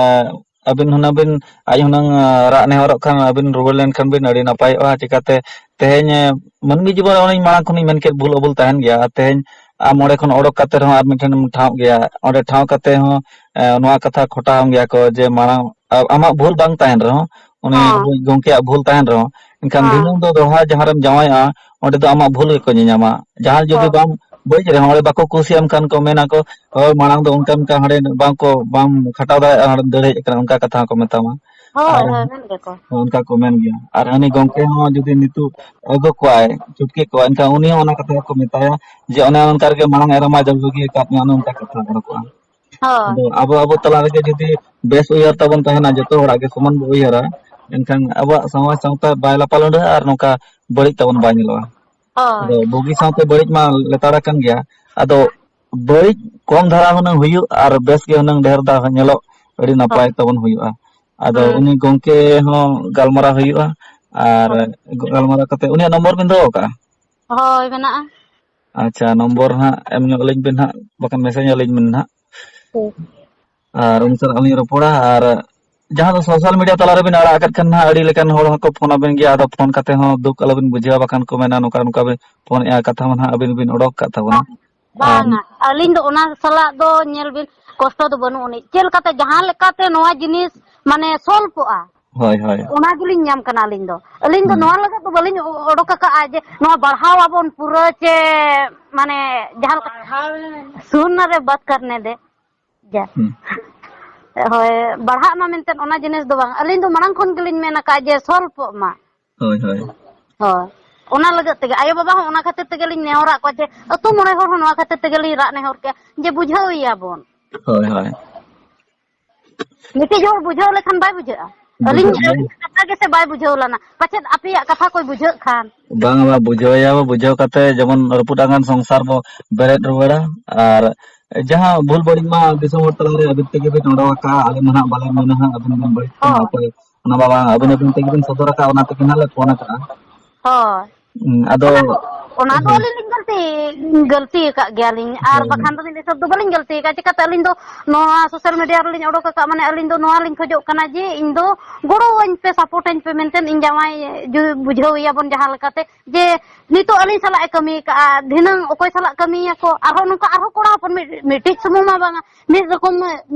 ᱟᱹᱵᱤᱱ ᱦᱩᱱᱟᱹᱝ ᱵᱤᱱ, ᱟᱡ ᱦᱩᱱᱟᱹᱝ, ᱮ, ᱨᱟᱜ ᱱᱮᱦᱚᱨᱚᱜ ᱠᱷᱟᱱ ᱟᱹᱵᱤᱱ ᱨᱩᱣᱟᱹᱲ ᱞᱮᱱᱠᱷᱟᱱ ᱵᱤᱱ ᱟᱹᱰᱤ ᱱᱟᱯᱟᱭᱚᱜᱼᱟ᱾ ᱪᱤᱠᱟᱹᱛᱮ ᱛᱮᱦᱮᱧ, ᱮ, ᱢᱟᱹᱱᱢᱤ ᱡᱤᱵᱚᱱ ᱨᱮ ᱚᱱᱮᱧ ᱢᱟᱲᱟᱝ ᱠᱷᱚᱱᱤᱧ ᱢᱮᱱ ᱠᱮᱫ, ᱵᱷᱩᱞ ᱚᱵᱷᱩᱞ ᱛᱟᱦᱮᱱ ᱜᱮᱭᱟ᱾ ᱟᱨ ᱛᱮᱦᱮᱧ ᱟᱢ ᱚᱸᱰᱮ ᱠᱷᱚᱱ ᱚᱰᱚᱠ ᱠᱟᱛᱮ ᱨᱮᱦᱚᱸ ᱟᱨ ᱢᱤᱫ ᱴᱷᱮᱱᱮᱢ ᱴᱷᱟᱶ ᱜᱮᱭᱟ᱾ ᱚᱸᱰᱮ ᱴᱷᱟᱶ ᱠᱟᱛᱮ ᱦᱚᱸ, ᱮ, ᱱᱚᱣᱟ ᱠᱟᱛᱷᱟ ᱠᱷᱚᱴᱟᱣᱟᱢ ᱜᱮᱭᱟ ᱠᱚ ᱡᱮ ᱢᱟᱲᱟᱝ ᱟ-, ᱟᱢᱟᱜ ᱵᱷᱩᱞ ᱵᱟᱝ ᱛᱟᱦᱮᱱ ᱨᱮᱦᱚᱸ, ᱩᱱᱤ ᱦᱚᱸ᱾ ᱜᱚᱢᱠᱮᱭᱟᱜ ᱵᱷᱩᱞ ᱛᱟᱦᱮᱱ ᱨᱮᱦᱚᱸ, ᱮᱱᱠᱷᱟᱱ ᱦᱚᱸ᱾ ᱫᱷᱤᱱᱟᱹᱝ ᱫᱚ ᱫᱚᱦᱲᱟ ᱡᱟᱦᱟᱸ ᱨᱮᱢ ᱡᱟᱶᱟᱭᱚᱜᱼᱟ, ᱚᱸᱰᱮ ᱫᱚ ᱟᱢᱟᱜ ᱵᱷᱩᱞ ᱜᱮᱠᱚ ᱧᱮᱧᱟᱢᱟ᱾ ᱡᱟᱦᱟᱸ ᱡᱩᱫᱤ ᱦᱳᱭ᱾ ᱵᱟᱢ ᱵᱟᱹᱲᱤᱡ ᱨᱮᱦᱚᱸ, ᱚᱸᱰᱮ ᱵᱟᱠᱚ ᱠᱩᱥᱤᱭᱟᱢ ᱠᱷᱟᱱ ᱠᱚ ᱢᱮᱱᱟ ᱠᱚ, "ᱦᱳᱭ, ᱢᱟᱲᱟᱝ ᱫᱚ ᱚᱱᱠᱟ ᱚᱱᱠᱟ ᱦᱟᱸᱰᱮ ᱵᱟᱝ ᱠᱚ, ᱵᱟᱢ ᱠᱷᱟᱴᱟᱣ ᱫᱟᱲᱮᱭᱟᱜᱼᱟ, ᱦᱟᱸᱰᱮᱢ ᱫᱟᱹᱲ ᱦᱮᱡ ᱟᱠᱟᱱᱟ", ᱚᱱᱠᱟ ᱠᱟᱛᱷᱟ ᱦᱚᱸᱠᱚ ᱢᱮᱛᱟᱢᱟ᱾ ᱦᱳᱭ, ᱟᱨ ᱦᱳᱭ, ᱢᱮᱱ ᱜᱮᱭᱟ ᱠᱚ᱾ ᱚᱱᱠᱟ ᱠᱚ ᱢᱮᱱ ᱜᱮᱭᱟ᱾ ᱟᱨ ᱦᱟᱹᱱᱤ ᱜᱚᱢᱠᱮ ᱦᱚᱸ ᱡᱩᱫᱤ ᱱᱤᱛᱚᱜ ᱟᱹᱜᱩ ᱠᱚᱣᱟᱭ, ᱪᱷᱩᱴᱠᱤ ᱠᱚᱣᱟᱭ, ᱮᱱᱠᱷᱟᱱ ᱩᱱᱤ ᱦᱚᱸ ᱚᱱᱟ ᱠᱟᱛᱷᱟ ᱜᱮᱠᱚ ᱢᱮᱛᱟᱭᱟ ᱡᱮ, "ᱚᱱᱮ ᱚᱱᱠᱟ ᱨᱮᱜᱮ ᱢᱟᱲᱟᱝ ᱮᱨᱟ ᱢᱟ ᱡᱟᱹᱨᱩᱲ ᱜᱮ ᱟᱠᱟᱫ ᱢᱮᱭᱟ", ᱚᱱᱮ ᱚᱱᱠᱟ ᱠᱟᱛᱷᱟ ᱚᱰᱚᱠᱚᱜᱼᱟ᱾ ᱦᱳᱭ᱾ ᱟᱫᱚ ᱟᱵᱚ, ᱟᱵᱚ ᱛᱟᱞᱟ ᱨᱮᱜᱮ ᱡᱩᱫᱤ ᱵᱮᱥ ᱩᱭᱦᱟᱹᱨ ᱛᱟᱵᱚᱱ ᱛᱟᱦᱮᱱᱟ, ᱡᱚᱛᱚ ᱦᱚᱲᱟᱜ ᱜᱮ ᱥᱚᱢᱟᱱ ᱵᱚ ᱩᱭᱦᱟᱹᱨᱟ, ᱮᱱᱠᱷᱟᱱ ᱟᱵᱚᱣᱟᱜ ᱥᱚᱢᱟᱡᱽ ᱥᱟᱶᱛᱟ ᱵᱟᱭ ᱞᱟᱯᱟ ᱞᱩᱸᱰᱟᱹᱜᱼᱟ ᱟᱨ ᱱᱚᱝᱠᱟ ᱵᱟᱹᱲᱤᱡ ᱛᱟᱵᱚᱱ ᱵᱟᱭ ᱧᱮᱞᱚᱜᱼᱟ᱾ ᱦᱳᱭ᱾ ᱟᱫᱚ ᱵᱩᱜᱤ ᱥᱟᱶᱛᱮ ᱵᱟᱹᱲᱤᱡ ᱢᱟ ᱞᱮᱛᱟᱲ ᱟᱠᱟᱱ ᱜᱮᱭᱟ᱾ ᱟᱫᱚ ᱵᱟᱹᱲᱤᱡ ᱠᱚᱢ ᱫᱷᱟᱨᱟ ᱦᱩᱱᱟᱹᱝ ᱦᱩᱭᱩᱜ ᱟᱨ ᱵᱮᱥ ᱜᱮ ᱦᱩᱱᱟᱹᱝ ᱰᱷᱮᱨ ᱫᱷᱟᱨᱟ ᱧᱮᱞᱚᱜ, ᱟᱹᱰᱤ ᱱᱟᱯᱟᱭ ᱦᱳᱭ᱾ ᱛᱟᱵᱚᱱ ᱦᱩᱭᱩᱜᱼᱟ᱾ ᱟᱫᱚ ᱦᱩᱸ᱾ ᱩᱱᱤ ᱜᱚᱢᱠᱮ ᱦᱚᱸ ᱜᱟᱞᱢᱟᱨᱟᱣ ᱦᱩᱭᱩᱜᱼᱟ, ᱟᱨ ᱦᱳᱭ᱾ ᱜᱟᱞᱢᱟᱨᱟᱣ ᱠᱟᱛᱮ ᱩᱱᱤᱭᱟᱜ ᱱᱚᱢᱵᱚᱨ ᱵᱤᱱ ᱫᱚᱦᱚ ᱟᱠᱟᱫᱼᱟ? ᱦᱳᱭ, ᱢᱮᱱᱟᱜᱼᱟ᱾ ᱟᱪᱪᱷᱟ, ᱱᱚᱢᱵᱚᱨ ᱦᱟᱸᱜ ᱮᱢ ᱧᱚᱜ ᱟᱹᱞᱤᱧ ᱵᱤᱱ ᱦᱟᱸᱜ, ᱵᱟᱠᱷᱟᱱ ᱢᱮᱥᱮᱡᱽ ᱟᱹᱞᱤᱧ ᱵᱤᱱ ᱦᱟᱸᱜ᱾ ᱴᱷᱤᱠ᱾ ᱟᱨ ᱩᱱᱤ ᱥᱟᱞᱟᱜ ᱞᱤᱧ ᱨᱚᱯᱚᱲᱟ, ᱟᱨ ᱡᱟᱦᱟᱸ ᱫᱚ ᱥᱳᱥᱟᱞ ᱢᱤᱰᱤᱭᱟ ᱛᱟᱞᱟ ᱨᱮᱵᱤᱱ ᱟᱲᱟᱜ ᱟᱠᱟᱫ ᱠᱷᱟᱱ ᱦᱟᱸᱜ, ᱟᱹᱰᱤ ᱞᱮᱠᱟᱱ ᱦᱚᱲ ᱦᱚᱸᱠᱚ ᱯᱷᱳᱱ ᱟᱵᱤᱱ ᱜᱮᱭᱟ᱾ ᱟᱫᱚ ᱯᱷᱳᱱ ᱠᱟᱛᱮ ᱦᱚᱸ ᱫᱩᱠ ᱟᱞᱚᱵᱤᱱ ᱵᱩᱡᱷᱟᱹᱣᱟ, ᱵᱟᱠᱷᱟᱱ ᱠᱚ ᱢᱮᱱᱟ, "ᱱᱚᱝᱠᱟ ᱱᱚᱝᱠᱟ ᱵᱤᱱ ᱯᱷᱳᱱᱮᱫᱼᱟ, ᱠᱟᱛᱷᱟ ᱢᱟ ᱦᱟᱸᱜ ᱟᱹᱵᱤᱱ ᱵᱤᱱ ᱚᱰᱚᱠ ᱟᱠᱟᱫ ᱛᱟᱵᱚᱱᱟ᱾" ᱦᱮᱸ᱾ ᱵᱟᱝᱟ, ᱟᱹᱞᱤᱧ ᱫᱚ ᱚᱱᱟ ᱥᱟᱞᱟᱜ ᱫᱚ ᱧᱮᱞ ᱵᱤᱱ, ᱠᱚᱥᱴᱚ ᱫᱚ ᱵᱟᱹᱱᱩᱜ ᱟᱹᱱᱤᱡ᱾ ᱪᱮᱫ ᱞᱮᱠᱟᱛᱮ ᱡᱟᱦᱟᱸ ᱞᱮᱠᱟᱛᱮ ᱱᱚᱣᱟ ᱡᱤᱱᱤᱥ ᱢᱟᱱᱮ ᱥᱚᱞᱵᱷᱚᱜᱼᱟ, ᱦᱳᱭ, ᱦᱳᱭ᱾ ᱚᱱᱟ ᱜᱮᱞᱤᱧ ᱧᱟᱢ ᱠᱟᱱᱟ ᱟᱹᱞᱤᱧ ᱫᱚ᱾ ᱟᱹᱞᱤᱧ ᱫᱚ ᱦᱩᱸ᱾ ᱱᱚᱣᱟ ᱞᱟᱹᱜᱤᱫ ᱫᱚ ᱵᱟᱹᱞᱤᱧ ᱚ-, ᱚᱰᱚᱠ ᱟᱠᱟᱜᱼᱟ ᱡᱮ ᱱᱚᱣᱟ ᱵᱟᱲᱦᱟᱣ ᱟᱵᱚᱱ ᱯᱩᱨᱟᱹ ᱪᱮ ᱢᱟᱱᱮ ᱡᱟᱦᱟᱸ ᱞᱮᱠᱟ ᱥᱩᱱ ᱨᱮ ᱵᱟᱫ ᱠᱟᱨᱱᱮ ᱫᱮ᱾ ᱡᱟ᱾ ᱦᱩᱸ᱾ ᱦᱳᱭ, ᱵᱟᱲᱦᱟᱜ ᱢᱟ ᱢᱮᱱᱛᱮ ᱚᱱᱟ ᱡᱤᱱᱤᱥ ᱫᱚ ᱵᱟᱝ᱾ ᱟᱹᱞᱤᱧ ᱫᱚ ᱢᱟᱲᱟᱝ ᱠᱷᱚᱱ ᱜᱮᱞᱤᱧ ᱢᱮᱱ ᱟᱠᱟᱫ ᱡᱮ ᱥᱚᱞᱵᱷᱚᱜ ᱢᱟ᱾ ᱦᱳᱭ, ᱦᱳᱭ᱾ ᱦᱳᱭ᱾ ᱚᱱᱟ ᱞᱟᱹᱜᱤᱫ ᱛᱮᱜᱮ ᱟᱭᱳ ᱵᱟᱵᱟ ᱦᱚᱸ ᱚᱱᱟ ᱠᱷᱟᱹᱛᱤᱨ ᱛᱮᱜᱮ ᱞᱤᱧ ᱱᱮᱦᱚᱨᱟᱜ ᱠᱚᱣᱟ ᱡᱮ ᱟᱹᱛᱩ ᱢᱚᱬᱮ ᱦᱚᱲ ᱦᱚᱸ ᱱᱚᱣᱟ ᱠᱷᱟᱹᱛᱤᱨ ᱛᱮᱜᱮ ᱞᱤᱧ ᱨᱟᱜ ᱱᱮᱦᱚᱨ ᱠᱮᱜᱼᱟ ᱡᱮ ᱵᱩᱡᱷᱟᱹᱣ ᱮᱭᱟ ᱵᱚᱱ᱾ ᱦᱳᱭ, ᱦᱳᱭ᱾ ᱢᱤᱫᱴᱤᱡ ᱦᱚᱲ ᱵᱩᱡᱷᱟᱹᱣ ᱞᱮᱠᱷᱟᱱ ᱵᱟᱭ ᱵᱩᱡᱷᱟᱹᱜᱼᱟ᱾ ᱟᱹᱞᱤᱧ, ᱵᱩᱡᱷᱟᱹᱜ ᱜᱮᱭᱟ᱾ ᱟᱹᱞᱤᱧᱟᱜ ᱠᱟᱛᱷᱟ ᱜᱮᱥᱮ ᱵᱟᱭ ᱵᱩᱡᱷᱟᱹᱣ ᱞᱮᱱᱟ, ᱯᱟᱪᱮᱫ ᱟᱯᱮᱭᱟᱜ ᱠᱟᱛᱷᱟ ᱠᱚᱭ ᱵᱩᱡᱷᱟᱹᱜ ᱠᱷᱟᱱ᱾ ᱵᱟᱝ, ᱵᱟᱝ, ᱵᱩᱡᱷᱟᱹᱣ ᱮᱭᱟ ᱵᱚ, ᱵᱩᱡᱷᱟᱹᱣ ᱠᱟᱛᱮ ᱡᱮᱢᱚᱱ ᱨᱟᱹᱯᱩᱫ ᱟᱠᱟᱱ ᱥᱚᱝᱥᱟᱨ ᱵᱚ ᱵᱮᱨᱮᱫ ᱨᱩᱣᱟᱹᱲᱟ᱾ ᱟᱨ ᱡᱟᱦᱟᱸ ᱵᱷᱩᱞ ᱵᱟᱹᱲᱤᱡ ᱢᱟ ᱫᱤᱥᱚᱢ ᱦᱚᱲ ᱛᱟᱞᱟᱨᱮ ᱟᱹᱵᱤᱱ ᱛᱮᱜᱮ ᱵᱤᱱ ᱚᱰᱚᱠ ᱟᱠᱟᱫᱼᱟ, ᱟᱞᱮ ᱢᱟ ᱦᱟᱸᱜ ᱵᱟᱞᱮ ᱢᱮᱱᱟ ᱦᱟᱸᱜ ᱟᱹᱵᱤᱱ ᱵᱤᱱ ᱵᱟᱹᱲᱤᱡ ᱠᱟᱱᱟ, ᱦᱳᱭ᱾ ᱚᱠᱚᱭ ᱚᱱᱟ ᱢᱟ ᱵᱟᱝ, ᱟᱹᱵᱤᱱ ᱟᱹᱵᱤᱱ ᱛᱮᱜᱮ ᱵᱤᱱ ᱥᱚᱫᱚᱨ ᱟᱠᱟᱫᱼᱟ, ᱚᱱᱟ ᱛᱮᱜᱮ ᱦᱟᱸᱜ ᱞᱮ ᱯᱷᱳᱱ ᱟᱠᱟᱫᱼᱟ᱾ ᱦᱳᱭ᱾ ᱦᱩᱸ, ᱟᱫᱚ ᱚᱱᱟ ᱫᱚ, ᱚᱱᱟ ᱫᱚ ᱦᱳᱭ᱾ ᱟᱹᱞᱤᱧ ᱞᱤᱧ ᱜᱟᱹᱞᱛᱤ, ᱜᱟᱹᱞᱛᱤ ᱟᱠᱟᱫ ᱜᱮᱭᱟᱞᱤᱧ, ᱟᱨ ᱦᱳᱭ, ᱦᱳᱭ᱾ ᱵᱟᱠᱷᱟᱱ ᱫᱚ ᱢᱤᱫ ᱦᱤᱥᱟᱹᱵ ᱫᱚ ᱵᱟᱹᱞᱤᱧ ᱜᱟᱹᱞᱛᱤ ᱟᱠᱟᱫᱼᱟ᱾ ᱪᱤᱠᱟᱹᱛᱮ ᱟᱹᱞᱤᱧ ᱫᱚ ᱱᱚᱣᱟ ᱥᱳᱥᱟᱞ ᱢᱤᱰᱤᱭᱟ ᱨᱮᱞᱤᱧ ᱚᱰᱚᱠ ᱟᱠᱟᱫ, ᱢᱟᱱᱮ ᱟᱹᱞᱤᱧ ᱫᱚ ᱱᱚᱣᱟ ᱞᱤᱧ ᱠᱷᱚᱡᱚᱜ ᱠᱟᱱᱟ ᱡᱮ ᱤᱧ ᱫᱚ ᱜᱚᱲᱚᱣᱟᱹᱧ ᱯᱮ, ᱥᱟᱯᱳᱨᱴᱟᱹᱧ ᱯᱮ ᱢᱮᱱᱛᱮ ᱤᱧ ᱡᱟᱶᱟᱭ ᱡᱩ-, ᱵᱩᱡᱷᱟᱹᱣ ᱮᱭᱟ ᱵᱚᱱ ᱡᱟᱦᱟᱸ ᱞᱮᱠᱟᱛᱮ, ᱡᱮ ᱱᱤᱛᱚᱜ ᱟᱹᱞᱤᱧ ᱥᱟᱞᱟᱜ ᱮ ᱠᱟᱹᱢᱤ ᱟᱠᱟᱫᱼᱟ, ᱫᱷᱤᱱᱟᱹᱝ ᱚᱠᱚᱭ ᱥᱟᱞᱟᱜ ᱠᱟᱹᱢᱤᱭᱟᱠᱚ, ᱟᱨᱦᱚᱸ ᱱᱚᱝᱠᱟ ᱟᱨᱦᱚᱸ ᱠᱚᱲᱟ ᱦᱚᱯᱚᱱ ᱢᱤᱫ, ᱢᱤᱫᱴᱤᱡ ᱥᱩᱢᱩᱝ ᱢᱟ ᱵᱟᱝᱟ, ᱢᱤᱫ ᱨᱚᱠᱚᱢ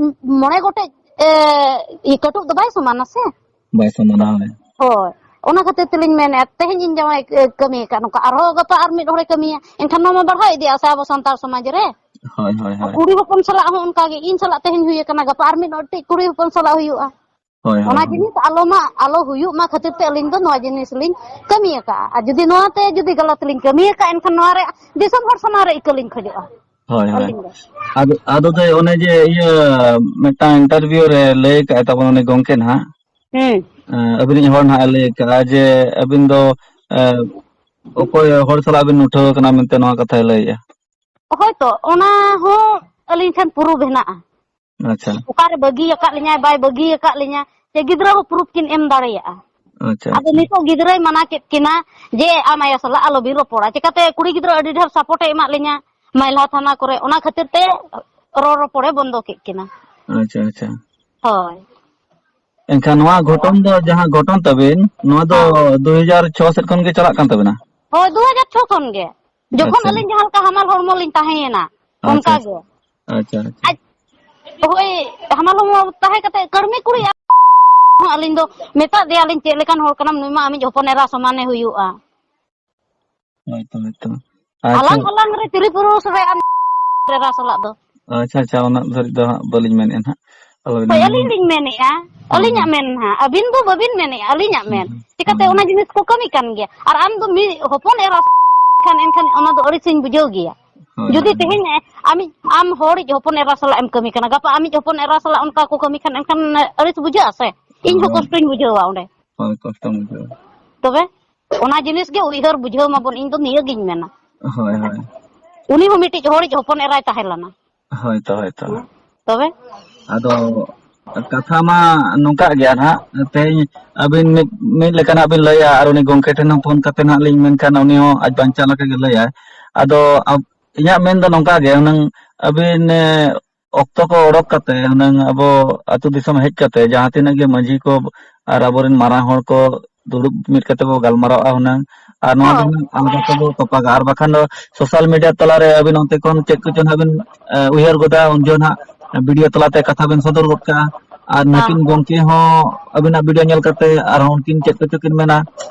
ᱢᱚᱬᱮ ᱜᱚᱴᱮᱡ, ᱮ, ᱠᱟᱹᱴᱩᱵ ᱫᱚ ᱵᱟᱭ ᱥᱚᱢᱟᱱᱟ ᱥᱮ᱾ ᱵᱟᱭ ᱥᱚᱢᱟᱱᱟ, ᱦᱳᱭ᱾ ᱦᱳᱭ, ᱚᱱᱟ ᱠᱷᱟᱹᱛᱤᱨ ᱛᱮᱞᱤᱧ ᱢᱮᱱᱮᱫ, ᱛᱮᱦᱮᱧ ᱤᱧ ᱡᱟᱶᱟᱭ ᱠᱟᱹᱢᱤ ᱟᱠᱟᱫ ᱱᱚᱝᱠᱟ, ᱟᱨᱦᱚᱸ ᱜᱟᱯᱟ ᱟᱨ ᱢᱤᱫ ᱦᱚᱲᱮ ᱠᱟᱹᱢᱤᱭᱟ, ᱮᱱᱠᱷᱟᱱ ᱱᱚᱣᱟ ᱢᱟ ᱵᱟᱲᱦᱟᱣ ᱤᱫᱤᱜᱼᱟ ᱥᱮ ᱟᱵᱚ ᱥᱟᱱᱛᱟᱲ ᱥᱚᱢᱟᱡᱽ ᱨᱮ᱾ ᱦᱳᱭ, ᱦᱳᱭ, ᱟᱨ ᱦᱳᱭ᱾ ᱠᱩᱲᱤ ᱦᱚᱯᱚᱱ ᱥᱟᱞᱟᱜ ᱦᱚᱸ ᱚᱱᱠᱟ ᱜᱮ, ᱤᱧ ᱥᱟᱞᱟᱜ ᱛᱮᱦᱮᱧ ᱦᱩᱭ ᱟᱠᱟᱱᱟ, ᱜᱟᱯᱟ ᱟᱨ ᱢᱤᱫ ᱦᱚᱲ ᱴᱤᱡ ᱠᱩᱲᱤ ᱦᱚᱯᱚᱱ ᱥᱟᱞᱟᱜ ᱦᱩᱭᱩᱜᱼᱟ᱾ ᱦᱳᱭ, ᱦᱳᱭ, ᱚᱱᱟ ᱦᱳᱭ᱾ ᱡᱤᱱᱤᱥ ᱟᱞᱚ ᱢᱟ, ᱟᱞᱚ ᱦᱩᱭᱩᱜ ᱢᱟ ᱠᱷᱟᱹᱛᱤᱨ ᱛᱮ ᱟᱹᱞᱤᱧ ᱫᱚ ᱱᱚᱣᱟ ᱡᱤᱱᱤᱥ ᱞᱤᱧ ᱠᱟᱹᱢᱤ ᱟᱠᱟᱫᱼᱟ᱾ ᱟᱨ ᱡᱩᱫᱤ ᱱᱚᱣᱟ ᱛᱮ ᱡᱩᱫᱤ ᱜᱟᱞᱟᱛ ᱞᱤᱧ ᱠᱟᱹᱢᱤ ᱟᱠᱟᱫᱼᱟ, ᱮᱱᱠᱷᱟᱱ ᱱᱚᱣᱟ ᱨᱮ ᱫᱤᱥᱚᱢ ᱦᱚᱲ ᱥᱟᱢᱟᱝ ᱨᱮ ᱤᱠᱟᱹ ᱞᱤᱧ ᱠᱷᱚᱡᱚᱜᱼᱟ᱾ ᱦᱳᱭ, ᱦᱳᱭ᱾ ᱟᱹᱞᱤᱧ ᱫᱚ᱾ ᱟᱫᱚ, ᱟᱫᱚ ᱫᱟᱹᱭ, ᱚᱱᱮ ᱡᱮ ᱤᱭᱟᱹ ᱢᱤᱫᱴᱟᱝ ᱤᱱᱴᱟᱨᱵᱷᱤᱭᱩ ᱨᱮ ᱞᱟᱹᱭ ᱠᱟᱜᱼᱟᱭ ᱛᱟᱵᱚᱱ ᱩᱱᱤ ᱜᱚᱝᱠᱮ ᱱᱟᱦᱟᱜ, ᱦᱩᱸ᱾ ᱮᱸ, ᱟᱹᱵᱤᱱᱤᱡ ᱦᱚᱲ ᱱᱟᱦᱟᱜ ᱮ ᱞᱟᱹᱭ ᱠᱟᱜᱼᱟ ᱡᱮ ᱟᱹᱵᱤᱱ ᱫᱚ, ᱮᱸ, ᱚᱠᱚᱭ ᱦᱚᱲ ᱥᱟᱞᱟᱜ ᱵᱤᱱ ᱩᱴᱷᱟᱹᱣ ᱟᱠᱟᱱᱟ ᱢᱮᱱᱛᱮ ᱱᱚᱣᱟ ᱠᱟᱛᱷᱟᱭ ᱞᱟᱹᱭᱮᱜᱼᱟ? ᱦᱳᱭᱛᱚ, ᱚᱱᱟ ᱦᱚᱸ ᱟᱹᱞᱤᱧ ᱴᱷᱮᱱ ᱯᱩᱨᱩᱵ ᱦᱮᱱᱟᱜᱼᱟ᱾ ᱟᱪᱪᱷᱟ᱾ ᱚᱠᱟᱨᱮ ᱵᱟᱹᱜᱤ ᱟᱠᱟᱫ ᱞᱤᱧᱟᱭ, ᱵᱟᱭ ᱵᱟᱹᱜᱤ ᱟᱠᱟᱫ ᱞᱤᱧᱟ, ᱥᱮ ᱜᱤᱫᱽᱨᱟᱹ ᱦᱚᱸ ᱯᱨᱩᱯ ᱠᱤᱱ ᱮᱢ ᱫᱟᱲᱮᱭᱟᱜᱼᱟ᱾ ᱟᱪᱪᱷᱟ, ᱟᱫᱚ ᱟᱪᱪᱷᱟ᱾ ᱱᱤᱛᱚᱜ ᱜᱤᱫᱽᱨᱟᱹᱭ ᱢᱟᱱᱟ ᱠᱮᱫ ᱠᱤᱱᱟ ᱡᱮ ᱟᱢ ᱟᱭᱳ ᱥᱟᱞᱟᱜ ᱟᱞᱚᱵᱤᱱ ᱨᱚᱯᱚᱲᱟ᱾ ᱪᱤᱠᱟᱛᱮ ᱠᱩᱲᱤ ᱜᱤᱫᱽᱨᱟᱹ ᱟᱹᱰᱤ ᱰᱷᱮᱨ ᱥᱟᱯᱳᱨᱴ ᱮ ᱮᱢᱟᱫ ᱞᱤᱧᱟ ᱢᱟᱭᱞᱟ ᱛᱷᱟᱱᱟ ᱠᱚᱨᱮ, ᱚᱱᱟ ᱠᱷᱟᱹᱛᱤᱨ ᱛᱮ ᱨᱚᱲ ᱨᱚᱯᱚᱲᱮ ᱵᱚᱱᱫᱚ ᱠᱮᱫ ᱠᱤᱱᱟ᱾ ᱟᱪᱪᱷᱟ, ᱟᱪᱪᱷᱟ᱾ ᱦᱳᱭ᱾ ᱮᱱᱠᱷᱟᱱ ᱱᱚᱣᱟ ᱜᱷᱚᱴᱚᱱ ᱫᱚ, ᱡᱟᱦᱟᱸ ᱜᱷᱚᱴᱚᱱ ᱛᱟᱵᱤᱱ, ᱱᱚᱣᱟ ᱫᱚ ᱦᱮᱸ᱾ ᱫᱩ ᱦᱟᱡᱟᱨ ᱪᱷᱚ ᱥᱮᱫ ᱠᱷᱚᱱ ᱜᱮ ᱪᱟᱞᱟᱜ ᱠᱟᱱ ᱛᱟᱵᱤᱱᱟ? ᱦᱳᱭ, ᱫᱩ ᱦᱟᱡᱟᱨ ᱪᱷᱚ ᱠᱷᱚᱱ ᱜᱮ᱾ ᱡᱚᱠᱷᱚᱱ ᱟᱪᱪᱷᱟ᱾ ᱟᱹᱞᱤᱧ ᱡᱟᱦᱟᱸ ᱞᱮᱠᱟ ᱦᱟᱢᱟᱞ ᱦᱚᱲᱢᱚ ᱞᱤᱧ ᱛᱟᱦᱮᱸᱭᱮᱱᱟ, ᱟᱪᱪᱷᱟ, ᱚᱱᱠᱟ ᱟᱪᱪᱷᱟ᱾ ᱜᱮ᱾ ᱟᱪᱪᱷᱟ, ᱟᱪᱪᱷᱟ᱾ ᱟᱡ, ᱦᱳᱭ, ᱦᱟᱢᱟᱞ ᱦᱚᱲᱢᱚ ᱛᱟᱦᱮᱸ ᱠᱟᱛᱮ ᱠᱟᱹᱲᱢᱤ ᱠᱩᱲᱤ ᱟᱨ ᱦᱚᱸ ᱟᱹᱞᱤᱧ ᱫᱚ ᱢᱮᱛᱟᱫ ᱫᱮᱭᱟᱞᱤᱧ, "ᱪᱮᱫ ᱞᱮᱠᱟᱱ ᱦᱚᱲ ᱠᱟᱱᱟᱢ, ᱱᱩᱭ ᱢᱟ ᱟᱢᱤᱡ ᱦᱚᱯᱚᱱ ᱮᱨᱟ ᱥᱚᱢᱟᱱᱮ ᱦᱩᱭᱩᱜᱼᱟ᱾ ᱦᱳᱭ ᱛᱚ, ᱦᱳᱭ ᱛᱚ᱾ ᱟᱪᱪᱷᱟ᱾ ᱟᱞᱟᱝ ᱟᱞᱟᱝ ᱨᱮ ᱛᱤᱨᱤ ᱯᱩᱨᱩᱥ ᱨᱮ ᱟᱢ ᱮᱨᱟ ᱥᱟᱞᱟᱜ ᱫᱚ?" ᱟᱪᱪᱷᱟ, ᱟᱪᱪᱷᱟ, ᱩᱱᱟᱹᱜ ᱫᱷᱟᱹᱨᱤᱡ ᱫᱚ ᱦᱟᱸᱜ ᱵᱟᱹᱞᱤᱧ ᱢᱮᱱᱮᱫᱼᱟ ᱱᱟᱦᱟᱜ᱾ ᱟᱞᱚᱵᱤᱱ ᱦᱳᱭ, ᱢᱮᱱᱟ᱾ ᱟᱹᱞᱤᱧ ᱞᱤᱧ ᱢᱮᱱᱮᱫᱼᱟ, ᱦᱩᱸ, ᱟᱹᱞᱤᱧᱟᱜ ᱦᱩᱸ᱾ ᱢᱮᱱ ᱱᱟᱦᱟᱜ, ᱟᱹᱵᱤᱱ ᱫᱚ ᱵᱟᱹᱵᱤᱱ ᱢᱮᱱᱮᱫᱼᱟ, ᱟᱹᱞᱤᱧᱟᱜ ᱦᱩᱸ, ᱢᱮᱱ᱾ ᱦᱩᱸ᱾ ᱪᱤᱠᱟᱹᱛᱮ ᱦᱩᱸ, ᱚᱱᱟ ᱦᱩᱸ᱾ ᱡᱤᱱᱤᱥ ᱠᱚ ᱠᱟᱹᱢᱤ ᱠᱟᱱ ᱜᱮᱭᱟ? ᱟᱨ ᱟᱢ ᱫᱚ ᱢᱤᱫ ᱦᱚᱯᱚᱱ ᱮᱨᱟ ᱠᱷᱟᱱ ᱮᱱᱠᱷᱟᱱ ᱚᱱᱟ ᱫᱚ ᱟᱹᱲᱤᱥᱤᱧ ᱵᱩᱡᱷᱟᱹᱣ ᱜᱮᱭᱟ᱾ ᱦᱳᱭ, ᱡᱩᱫᱤ ᱦᱳᱭ, ᱦᱳᱭ᱾ ᱛᱮᱦᱮᱧ ᱟᱢᱤᱡ, ᱟᱢ ᱦᱚᱲᱤᱡ ᱦᱚᱯᱚᱱ ᱮᱨᱟ ᱥᱟᱞᱟᱜ ᱮᱢ ᱠᱟᱹᱢᱤ ᱠᱟᱱᱟ, ᱜᱟᱯᱟ ᱟᱢᱤᱡ ᱦᱚᱯᱚᱱ ᱮᱨᱟ ᱥᱟᱞᱟᱜ ᱚᱱᱠᱟ ᱠᱚ ᱠᱟᱹᱢᱤ ᱠᱷᱟᱱ ᱮᱱᱠᱷᱟᱱ ᱟᱹᱲᱤᱥ ᱵᱩᱡᱷᱟᱹᱜᱼᱟ ᱥᱮ? ᱤᱧ ᱦᱚᱸ ᱦᱳᱭ᱾ ᱠᱚᱥᱴᱚᱧ ᱵᱩᱡᱷᱟᱹᱣᱟ ᱚᱸᱰᱮ᱾ ᱦᱳᱭ, ᱠᱚᱥᱴᱚᱢ ᱵᱩᱡᱷᱟᱹᱣᱟ᱾ ᱛᱚᱵᱮ ᱚᱱᱟ ᱡᱤᱱᱤᱥ ᱜᱮ ᱩᱭᱦᱟᱹᱨ ᱵᱩᱡᱷᱟᱹᱣ ᱢᱟᱵᱚᱱ, ᱤᱧ ᱫᱚ ᱱᱤᱭᱟᱹ ᱜᱤᱧ ᱢᱮᱱᱟ᱾ ᱦᱳᱭ, ᱦᱳᱭ᱾ ᱩᱱᱤ ᱦᱚᱸ ᱢᱤᱫᱴᱤᱡ ᱦᱚᱲᱤᱡ ᱦᱚᱯᱚᱱ ᱮᱨᱟᱭ ᱛᱟᱦᱮᱸ ᱞᱮᱱᱟ᱾ ᱦᱳᱭ ᱛᱚ, ᱦᱳᱭ ᱛᱚ᱾ ᱦᱮᱸ? ᱛᱚᱵᱮ? ᱟᱫᱚ ᱠᱟᱛᱷᱟ ᱢᱟ ᱱᱚᱝᱠᱟ ᱜᱮᱭᱟ ᱱᱟᱦᱟᱜ, ᱛᱮᱦᱮᱧ ᱟᱹᱵᱤᱱ ᱢᱤᱫ, ᱢᱤᱫ ᱞᱮᱠᱟᱱᱟᱜ ᱵᱤᱱ ᱞᱟᱹᱭᱟ ᱟᱨ ᱩᱱᱤ ᱜᱚᱢᱠᱮ ᱴᱷᱮᱱ ᱦᱚᱸ ᱯᱷᱳᱱ ᱠᱟᱛᱮ ᱱᱟᱦᱟᱜ ᱞᱤᱧ ᱢᱮᱱᱠᱷᱟᱱ ᱩᱱᱤ ᱦᱚᱸ ᱟᱡ ᱵᱟᱧᱪᱟᱣ ᱞᱮᱠᱟ ᱜᱮ ᱞᱟᱹᱭᱟᱭ᱾ ᱟᱫᱚ ᱟᱵ-, ᱤᱧᱟᱹᱜ ᱢᱮᱱ ᱫᱚ ᱱᱚᱝᱠᱟ ᱜᱮ, ᱦᱩᱱᱟᱹᱝ ᱟᱹᱵᱤᱱ, ᱮ, ᱚᱠᱛᱚ ᱠᱚ ᱚᱰᱚᱠ ᱠᱟᱛᱮ ᱦᱩᱱᱟᱹᱝ ᱟᱵᱚ ᱟᱹᱛᱩ ᱫᱤᱥᱚᱢ ᱦᱮᱡ ᱠᱟᱛᱮ ᱡᱟᱦᱟᱸ ᱛᱤᱱᱟᱹᱜ ᱜᱮ ᱢᱟᱹᱡᱷᱤ ᱠᱚ ᱟᱨ ᱟᱵᱚᱨᱮᱱ ᱢᱟᱨᱟᱝ ᱦᱚᱲ ᱠᱚ ᱫᱩᱲᱩᱵ ᱢᱤᱫ ᱠᱟᱛᱮ ᱵᱚ ᱜᱟᱞᱢᱟᱨᱟᱜᱼᱟ ᱦᱩᱱᱟᱹᱝ, ᱟᱨ ᱱᱚᱣᱟ ᱫᱚ ᱦᱳᱭ᱾ ᱦᱩᱱᱟᱹᱝ ᱟᱞᱜᱟ ᱛᱮᱵᱚ ᱛᱚᱯᱟᱜᱟ᱾ ᱟᱨ ᱵᱟᱠᱷᱟᱱ ᱫᱚ ᱥᱳᱥᱟᱞ ᱢᱤᱰᱤᱭᱟ ᱛᱟᱞᱟᱨᱮ ᱟᱹᱵᱤᱱ ᱚᱱᱛᱮ ᱠᱷᱚᱱ ᱪᱮᱫ ᱠᱚᱪᱚ ᱱᱟᱦᱟᱜ ᱵᱤᱱ, ᱮ, ᱩᱭᱦᱟᱹᱨ ᱜᱚᱫᱟ, ᱩᱱ ᱡᱚᱦᱚᱜ ᱱᱟᱦᱟᱜ ᱵᱷᱤᱰᱤᱭᱳ ᱛᱟᱞᱟᱛᱮ ᱠᱟᱛᱷᱟ ᱵᱤᱱ ᱥᱚᱫᱚᱨ ᱜᱚᱫ ᱠᱟᱜᱼᱟ᱾ ᱟᱨ ᱦᱮᱸ᱾ ᱱᱟᱹᱠᱤᱱ ᱜᱚᱢᱠᱮ ᱦᱚᱸ ᱟᱹᱵᱤᱱᱟᱜ ᱵᱷᱤᱰᱤᱭᱳ ᱧᱮᱞ ᱠᱟᱛᱮ ᱟᱨᱦᱚᱸ ᱩᱱᱠᱤᱱ ᱪᱮᱫ ᱠᱚᱪᱚ ᱠᱤᱱ ᱢᱮᱱᱟ᱾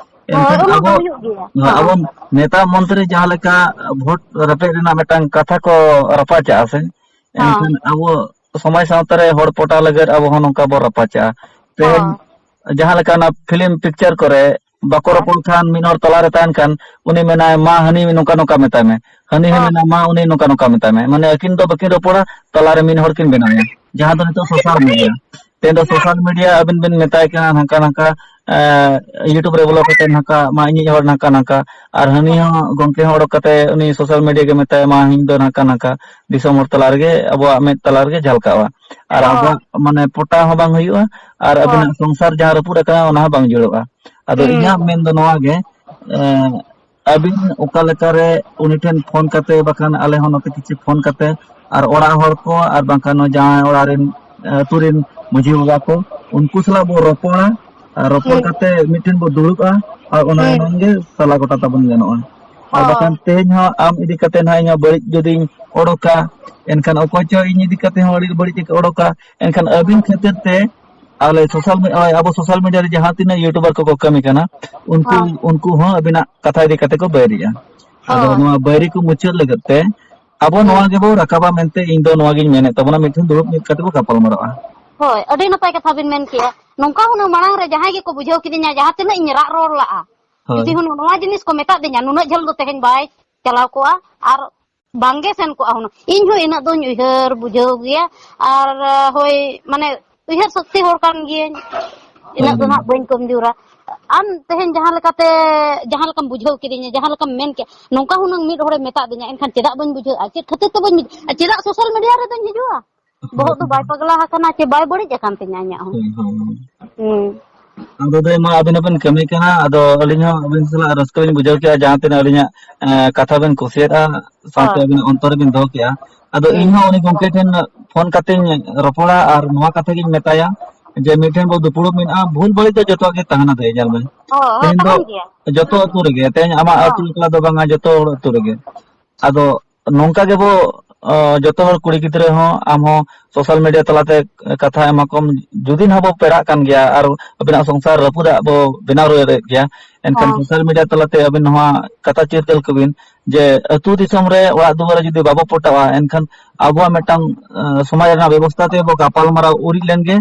ᱦᱳᱭ, ᱮᱱᱠᱷᱟᱱ ᱚᱱᱟ ᱫᱚ ᱟᱵᱚ, ᱦᱩᱭᱩᱜ ᱜᱮᱭᱟ᱾ ᱦᱮᱸ᱾ ᱟᱵᱚ ᱱᱮᱛᱟ ᱢᱚᱱᱛᱨᱤ ᱡᱟᱦᱟᱸ ᱞᱮᱠᱟ ᱵᱷᱳᱴ ᱨᱮᱯᱮᱡ ᱨᱮᱱᱟᱜ ᱢᱤᱫᱴᱟᱝ ᱠᱟᱛᱷᱟ ᱠᱚ ᱨᱟᱯᱟᱪᱟᱜᱼᱟ ᱥᱮ, ᱦᱮᱸ᱾ ᱮᱱᱠᱷᱟᱱ ᱟᱵᱚ ᱥᱚᱢᱟᱡᱽ ᱥᱟᱶᱛᱟ ᱨᱮ ᱦᱚᱲ ᱯᱚᱴᱟᱣ ᱞᱟᱹᱜᱤᱫ ᱟᱵᱚ ᱦᱚᱸ ᱱᱚᱝᱠᱟ ᱵᱚ ᱨᱟᱯᱟᱪᱟᱜᱼᱟ᱾ ᱛᱮᱦᱮᱧ ᱦᱳᱭ᱾ ᱡᱟᱦᱟᱸ ᱞᱮᱠᱟ ᱚᱱᱟ ᱯᱷᱤᱞᱢ ᱯᱤᱠᱪᱟᱨ ᱠᱚᱨᱮ ᱵᱟᱠᱚ ᱦᱳᱭ᱾ ᱨᱚᱯᱚᱲ ᱠᱷᱟᱱ ᱢᱤᱫ ᱦᱚᱲ ᱛᱟᱞᱟᱨᱮ ᱛᱟᱦᱮᱱ ᱠᱷᱟᱱ ᱩᱱᱤ ᱢᱮᱱᱟᱭ, "ᱢᱟ ᱦᱟᱹᱱᱤ ᱱᱚᱝᱠᱟ ᱱᱚᱝᱠᱟ ᱢᱮᱛᱟᱭ ᱢᱮ", ᱦᱟᱹᱱᱤ ᱦᱚᱸ ᱦᱳᱭ᱾ ᱢᱮᱱᱟ, "ᱢᱟ ᱩᱱᱤ ᱱᱚᱝᱠᱟ ᱱᱚᱝᱠᱟ ᱢᱮᱛᱟᱭ ᱢᱮ", ᱢᱟᱱᱮ ᱟᱹᱠᱤᱱ ᱫᱚ ᱵᱟᱹᱠᱤᱱ ᱨᱚᱯᱚᱲᱟ, ᱛᱟᱞᱟᱨᱮ ᱢᱤᱫ ᱦᱚᱲ ᱠᱤᱱ ᱵᱮᱱᱟᱣᱮᱭᱟ, ᱡᱟᱦᱟᱸ ᱫᱚ ᱱᱤᱛᱚᱜ ᱥᱳᱥᱟᱞ ᱢᱤᱰᱤᱭᱟ᱾ ᱛᱮᱦᱮᱧ ᱫᱚ ᱥᱳᱥᱟᱞ ᱢᱤᱰᱤᱭᱟ ᱟᱹᱵᱤᱱ ᱵᱤᱱ ᱢᱮᱛᱟᱭ ᱠᱟᱱᱟ ᱦᱟᱱᱠᱟ ᱱᱟᱝᱠᱟ, ᱮ, YouTube ᱨᱮ ᱵᱚᱞᱚ ᱠᱟᱛᱮ ᱱᱟᱝᱠᱟ, ᱢᱟ ᱤᱧᱤᱡ ᱦᱚᱲ ᱱᱟᱝᱠᱟ ᱱᱟᱝᱠᱟ, ᱟᱨ ᱦᱟᱹᱱᱤ ᱦᱚᱸ ᱜᱚᱢᱠᱮ ᱦᱚᱸ ᱚᱰᱚᱠ ᱠᱟᱛᱮ ᱩᱱᱤ ᱥᱳᱥᱟᱞ ᱢᱤᱰᱤᱭᱟ ᱜᱮ ᱢᱮᱛᱟᱭᱟ, "ᱢᱟ ᱤᱧ ᱫᱚ ᱱᱟᱝᱠᱟ ᱱᱟᱝᱠᱟ", ᱫᱤᱥᱚᱢ ᱦᱚᱲ ᱛᱟᱞᱟ ᱨᱮᱜᱮ, ᱟᱵᱚᱣᱟᱜ ᱢᱮᱫ ᱛᱟᱞᱟ ᱨᱮᱜᱮ ᱡᱷᱟᱞᱠᱟᱜᱼᱟ᱾ ᱟᱨ ᱦᱳᱭ᱾ ᱟᱵᱚᱣᱟᱜ ᱢᱟᱱᱮ ᱯᱚᱴᱟ ᱦᱚᱸ ᱵᱟᱝ ᱦᱩᱭᱩᱜᱼᱟ, ᱟᱨ ᱦᱳᱭ᱾ ᱟᱹᱵᱤᱱᱟᱜ ᱥᱚᱝᱥᱟᱨ ᱡᱟᱦᱟᱸ ᱨᱟᱹᱯᱩᱫ ᱟᱠᱟᱱᱟ ᱚᱱᱟ ᱦᱚᱸ ᱵᱟᱝ ᱡᱩᱲᱟᱹᱜᱼᱟ᱾ ᱟᱫᱚ ᱦᱩᱸ᱾ ᱤᱧᱟᱹᱜ ᱢᱮᱱ ᱫᱚ ᱱᱚᱣᱟ ᱜᱮ, ᱮᱸ, ᱟᱹᱵᱤᱱ ᱚᱠᱟ ᱞᱮᱠᱟᱨᱮ ᱩᱱᱤ ᱴᱷᱮᱱ ᱯᱷᱳᱱ ᱠᱟᱛᱮ, ᱵᱟᱠᱷᱟᱱ ᱟᱞᱮ ᱦᱚᱸ ᱱᱚᱛᱮ ᱠᱤᱪᱷᱩ ᱯᱷᱳᱱ ᱠᱟᱛᱮ, ᱟᱨ ᱚᱲᱟᱜ ᱦᱚᱲ ᱠᱚ, ᱟᱨ ᱵᱟᱝᱠᱷᱟᱱ ᱱᱚᱣᱟ ᱡᱟᱶᱟᱭ ᱚᱲᱟᱜ ᱨᱮᱱ, ᱟᱹᱛᱩ ᱨᱮᱱ ᱢᱟᱹᱡᱷᱤ ᱵᱟᱵᱟ ᱠᱚ, ᱩᱱᱠᱩ ᱥᱟᱞᱟᱜ ᱵᱚ ᱨᱚᱯᱚᱲᱟ, ᱟᱨ ᱨᱚᱯᱚᱲ ᱦᱩᱸ᱾ ᱠᱟᱛᱮ ᱢᱤᱫᱴᱷᱮᱱ ᱵᱚ ᱫᱩᱲᱩᱵᱼᱟ, ᱟᱨ ᱚᱱᱟ ᱦᱩᱸ᱾ ᱮᱢᱟᱱ ᱜᱮ ᱥᱟᱞᱟ ᱜᱚᱴᱟ ᱛᱟᱵᱚᱱ ᱜᱟᱱᱚᱜᱼᱟ᱾ ᱟᱨ ᱦᱳᱭ᱾ ᱵᱟᱠᱷᱟᱱ ᱛᱮᱦᱮᱧ ᱦᱚᱸ ᱟᱢ ᱤᱫᱤ ᱠᱟᱛᱮ ᱦᱟᱸᱜ ᱤᱧ ᱦᱚᱸ ᱵᱟᱹᱲᱤᱡ ᱡᱩᱫᱤᱧ ᱚᱰᱚᱠᱟ, ᱮᱱᱠᱷᱟᱱ ᱚᱠᱚᱭ ᱪᱚ ᱤᱧ ᱤᱫᱤ ᱠᱟᱛᱮ ᱦᱚᱸ ᱟᱹᱰᱤ ᱵᱟᱹᱲᱤᱡ ᱮ ᱚᱰᱚᱠᱟ᱾ ᱮᱱᱠᱷᱟᱱ ᱟᱹᱵᱤᱱ ᱠᱷᱟᱹᱛᱤᱨ ᱛᱮ ᱟᱞᱮ ᱥᱳᱥᱟᱞ ᱢᱤ-, ᱳᱭ ᱟᱵᱚ ᱥᱳᱥᱟᱞ ᱢᱤᱰᱤᱭᱟ ᱨᱮ ᱡᱟᱦᱟᱸ ᱛᱤᱱᱟᱹᱜ ᱭᱩᱴᱩᱵᱟᱨ ᱠᱚᱠᱚ ᱠᱟᱹᱢᱤ ᱠᱟᱱᱟ, ᱩᱱᱠᱩ, ᱦᱳᱭ᱾ ᱩᱱᱠᱩ ᱦᱚᱸ ᱟᱹᱵᱤᱱᱟᱜ ᱠᱟᱛᱷᱟ ᱤᱫᱤ ᱠᱟᱛᱮ ᱠᱚ ᱵᱟᱹᱭᱨᱤᱜᱼᱟ᱾ ᱟᱫᱚ ᱦᱳᱭ᱾ ᱱᱚᱣᱟ ᱵᱟᱹᱭᱨᱤ ᱠᱚ ᱢᱩᱪᱟᱹᱫ ᱞᱟᱹᱜᱤᱫ ᱛᱮ ᱟᱵᱚ ᱦᱩᱸ᱾ ᱱᱚᱣᱟ ᱜᱮᱵᱚ ᱨᱟᱠᱟᱵᱟ ᱢᱮᱱᱛᱮ ᱤᱧ ᱫᱚ ᱱᱚᱣᱟ ᱜᱤᱧ ᱢᱮᱱᱮᱫ ᱛᱟᱵᱚᱱᱟ, ᱢᱤᱫ ᱴᱷᱮᱱ ᱫᱩᱲᱩᱵ ᱢᱤᱫ ᱠᱟᱛᱮ ᱵᱚ ᱜᱟᱯᱟᱞ ᱢᱟᱨᱟᱜᱼᱟ᱾ ᱦᱳᱭ, ᱟᱹᱰᱤ ᱱᱟᱯᱟᱭ ᱠᱟᱛᱷᱟ ᱵᱤᱱ ᱢᱮᱱ ᱠᱮᱜᱼᱟ᱾ ᱱᱚᱝᱠᱟ ᱦᱩᱱᱟᱹᱝ ᱢᱟᱲᱟᱝ ᱨᱮ ᱡᱟᱦᱟᱸᱭ ᱜᱮᱠᱚ ᱵᱩᱡᱷᱟᱹᱣ ᱠᱤᱫᱤᱧᱟ, ᱡᱟᱦᱟᱸ ᱛᱤᱱᱟᱹᱜ ᱤᱧ ᱨᱟᱜ ᱨᱚᱲ ᱞᱟᱜᱼᱟ, ᱦᱳᱭ᱾ ᱡᱩᱫᱤ ᱦᱩᱱᱟᱹᱝ ᱱᱚᱣᱟ ᱡᱤᱱᱤᱥ ᱠᱚ ᱢᱮᱛᱟᱫ ᱫᱤᱧᱟ, ᱱᱩᱱᱟᱹᱜ ᱡᱷᱟᱹᱞ ᱫᱚ ᱛᱮᱦᱮᱧ ᱵᱟᱭ ᱪᱟᱞᱟᱣ ᱠᱚᱜᱼᱟ ᱟᱨ ᱵᱟᱝᱜᱮ ᱥᱮᱱ ᱠᱚᱜᱼᱟ ᱦᱩᱱᱟᱹᱝ᱾ ᱤᱧ ᱦᱚᱸ ᱤᱱᱟᱹᱜ ᱫᱚᱧ ᱩᱭᱦᱟᱹᱨ ᱵᱩᱡᱷᱟᱹᱣ ᱜᱮᱭᱟ ᱟᱨ, ᱦᱳᱭ, ᱢᱟᱱᱮ, ᱩᱭᱦᱟᱹᱨ ᱥᱚᱠᱛᱤ ᱦᱚᱲ ᱠᱟᱱ ᱜᱤᱭᱟᱹᱧ᱾ ᱦᱳᱭ, ᱤᱱᱟᱹᱜ ᱫᱚ ᱦᱳᱭ᱾ ᱱᱟᱦᱟᱜ ᱵᱟᱹᱧ ᱠᱚᱢᱡᱳᱨᱟ᱾ ᱟᱢ ᱛᱮᱦᱮᱧ ᱡᱟᱦᱟᱸ ᱞᱮᱠᱟᱛᱮ, ᱡᱟᱦᱟᱸ ᱞᱮᱠᱟᱢ ᱵᱩᱡᱷᱟᱹᱣ ᱠᱤᱫᱤᱧᱟ, ᱡᱟᱦᱟᱸ ᱞᱮᱠᱟᱢ ᱢᱮᱱ ᱠᱮᱫ, ᱱᱚᱝᱠᱟ ᱦᱩᱱᱟᱹᱝ ᱢᱤᱫ ᱦᱚᱲᱮ ᱢᱮᱛᱟᱫ ᱫᱤᱧᱟ, ᱮᱱᱠᱷᱟᱱ ᱪᱮᱫᱟᱜ ᱵᱟᱹᱧ ᱵᱩᱡᱷᱟᱹᱜᱼᱟ? ᱪᱮᱫ ᱠᱷᱟᱹᱛᱤᱨ ᱛᱮ ᱵᱟᱹᱧ ᱵᱩᱡᱷᱟᱹᱜᱼᱟ? ᱪᱮᱫᱟᱜ ᱥᱳᱥᱟᱞ ᱢᱤᱰᱤᱭᱟ ᱨᱮᱫᱚᱧ ᱦᱤᱡᱩᱜᱼᱟ? ᱦᱳᱭ, ᱵᱚᱦᱚᱜ ᱫᱚ ᱦᱳᱭ᱾ ᱵᱟᱭ ᱯᱟᱜᱽᱞᱟ ᱟᱠᱟᱱᱟ ᱪᱮ ᱵᱟᱭ ᱵᱟᱹᱲᱤᱡ ᱟᱠᱟᱱ ᱛᱤᱧᱟ ᱤᱧᱟᱹᱜ ᱦᱚᱸ᱾ ᱦᱳᱭ, ᱦᱳᱭ, ᱦᱳᱭ᱾ ᱦᱩᱸ᱾ ᱟᱫᱚ ᱫᱟᱹᱭ ᱢᱟ ᱟᱹᱵᱤᱱ ᱦᱚᱸᱵᱤᱱ ᱠᱟᱹᱢᱤ ᱠᱟᱱᱟ, ᱟᱫᱚ ᱟᱹᱞᱤᱧ ᱦᱚᱸ ᱟᱹᱵᱤᱱ ᱥᱟᱞᱟᱜ ᱨᱟᱹᱥᱠᱟᱹ ᱞᱤᱧ ᱵᱩᱡᱷᱟᱹᱣ ᱠᱮᱜᱼᱟ, ᱡᱟᱦᱟᱸ ᱛᱤᱱᱟᱹᱜ ᱟᱹᱞᱤᱧᱟᱜ, ᱮᱸ, ᱠᱟᱛᱷᱟ ᱵᱤᱱ ᱠᱩᱥᱤᱭᱟᱫᱼᱟ, ᱥᱟᱶᱛᱮ ᱦᱳᱭ᱾ ᱟᱹᱵᱤᱱᱟᱜ ᱚᱱᱛᱚᱨ ᱨᱮᱵᱤᱱ ᱫᱚᱦᱚ ᱠᱮᱜᱼᱟ᱾ ᱟᱫᱚ ᱦᱩᱸ᱾ ᱤᱧ ᱦᱚᱸ ᱩᱱᱤ ᱜᱚᱢᱠᱮ ᱴᱷᱮᱱ ᱯᱷᱳᱱ ᱠᱟᱛᱮᱧ ᱨᱚᱯᱚᱲᱟ ᱟᱨ ᱱᱚᱣᱟ ᱠᱟᱛᱷᱟ ᱜᱤᱧ ᱢᱮᱛᱟᱭᱟ ᱡᱮ ᱢᱤᱫ ᱴᱷᱮᱱ ᱵᱚ ᱫᱩᱯᱲᱩᱵ ᱢᱮᱱᱟᱜᱼᱟ, ᱵᱷᱩᱞ ᱵᱟᱹᱲᱤᱡ ᱫᱚ ᱡᱚᱛᱚᱣᱟᱜ ᱜᱮ ᱛᱟᱦᱮᱱᱟ᱾ ᱫᱟᱹᱭ ᱧᱮᱞ ᱢᱮ, ᱦᱳᱭ, ᱦᱳᱭ, ᱛᱮᱦᱮᱧ ᱫᱚ ᱛᱟᱦᱮᱱ ᱜᱮᱭᱟ᱾ ᱡᱚᱛᱚ ᱟᱹᱛᱩ ᱨᱮᱜᱮ, ᱛᱮᱦᱮᱧ ᱟᱢᱟᱜ ᱦᱳᱭ᱾ ᱟᱹᱛᱩ ᱮᱠᱞᱟ ᱫᱚ ᱵᱟᱝᱟ, ᱡᱚᱛᱚ ᱦᱚᱲ ᱟᱹᱛᱩ ᱨᱮᱜᱮ᱾ ᱟᱫᱚ ᱱᱚᱝᱠᱟ ᱜᱮᱵᱚ, ᱚ, ᱡᱚᱛᱚ ᱦᱚᱲ ᱠᱩᱲᱤ ᱜᱤᱫᱽᱨᱟᱹ ᱦᱚᱸ, ᱟᱢ ᱦᱚᱸ ᱥᱳᱥᱟᱞ ᱢᱤᱰᱤᱭᱟ ᱛᱟᱞᱟᱛᱮ ᱠᱟᱛᱷᱟ ᱮᱢᱟ ᱠᱚᱢ, ᱡᱩᱫᱤ ᱱᱟᱦᱟᱜ ᱵᱚ ᱯᱮᱲᱟᱜ ᱠᱟᱱ ᱜᱮᱭᱟ ᱟᱨ ᱟᱵᱤᱱᱟᱜ ᱥᱚᱝᱥᱟᱨ ᱨᱟᱹᱯᱩᱫᱟᱜ ᱵᱚ ᱵᱮᱱᱟᱣ ᱨᱩᱣᱟᱹᱲᱮᱫ ᱜᱮᱭᱟ, ᱮᱱᱠᱷᱟᱱ ᱦᱮᱸ᱾ ᱥᱳᱥᱟᱞ ᱢᱤᱰᱤᱭᱟ ᱛᱟᱞᱟᱛᱮ ᱟᱹᱵᱤᱱ ᱱᱚᱣᱟ ᱠᱟᱛᱷᱟ ᱪᱤᱨᱜᱟᱹᱞ ᱠᱚᱵᱤᱱ ᱡᱮ ᱟᱹᱛᱩ ᱫᱤᱥᱚᱢ ᱨᱮ ᱚᱲᱟᱜ ᱫᱩᱣᱟᱹᱨ ᱨᱮ ᱡᱩᱫᱤ ᱵᱟᱵᱚ ᱯᱚᱴᱟᱜᱼᱟ, ᱮᱱᱠᱷᱟᱱ ᱟᱵᱚᱣᱟᱜ ᱢᱤᱫᱴᱟᱝ, ᱮ, ᱥᱚᱢᱟᱡᱽ ᱨᱮᱱᱟᱜ ᱵᱮᱵᱚᱥᱛᱷᱟ ᱛᱮ ᱵᱚ ᱜᱟᱯᱟᱞ ᱢᱟᱨᱟᱣ ᱩᱨᱤᱡ ᱞᱮᱱᱜᱮ,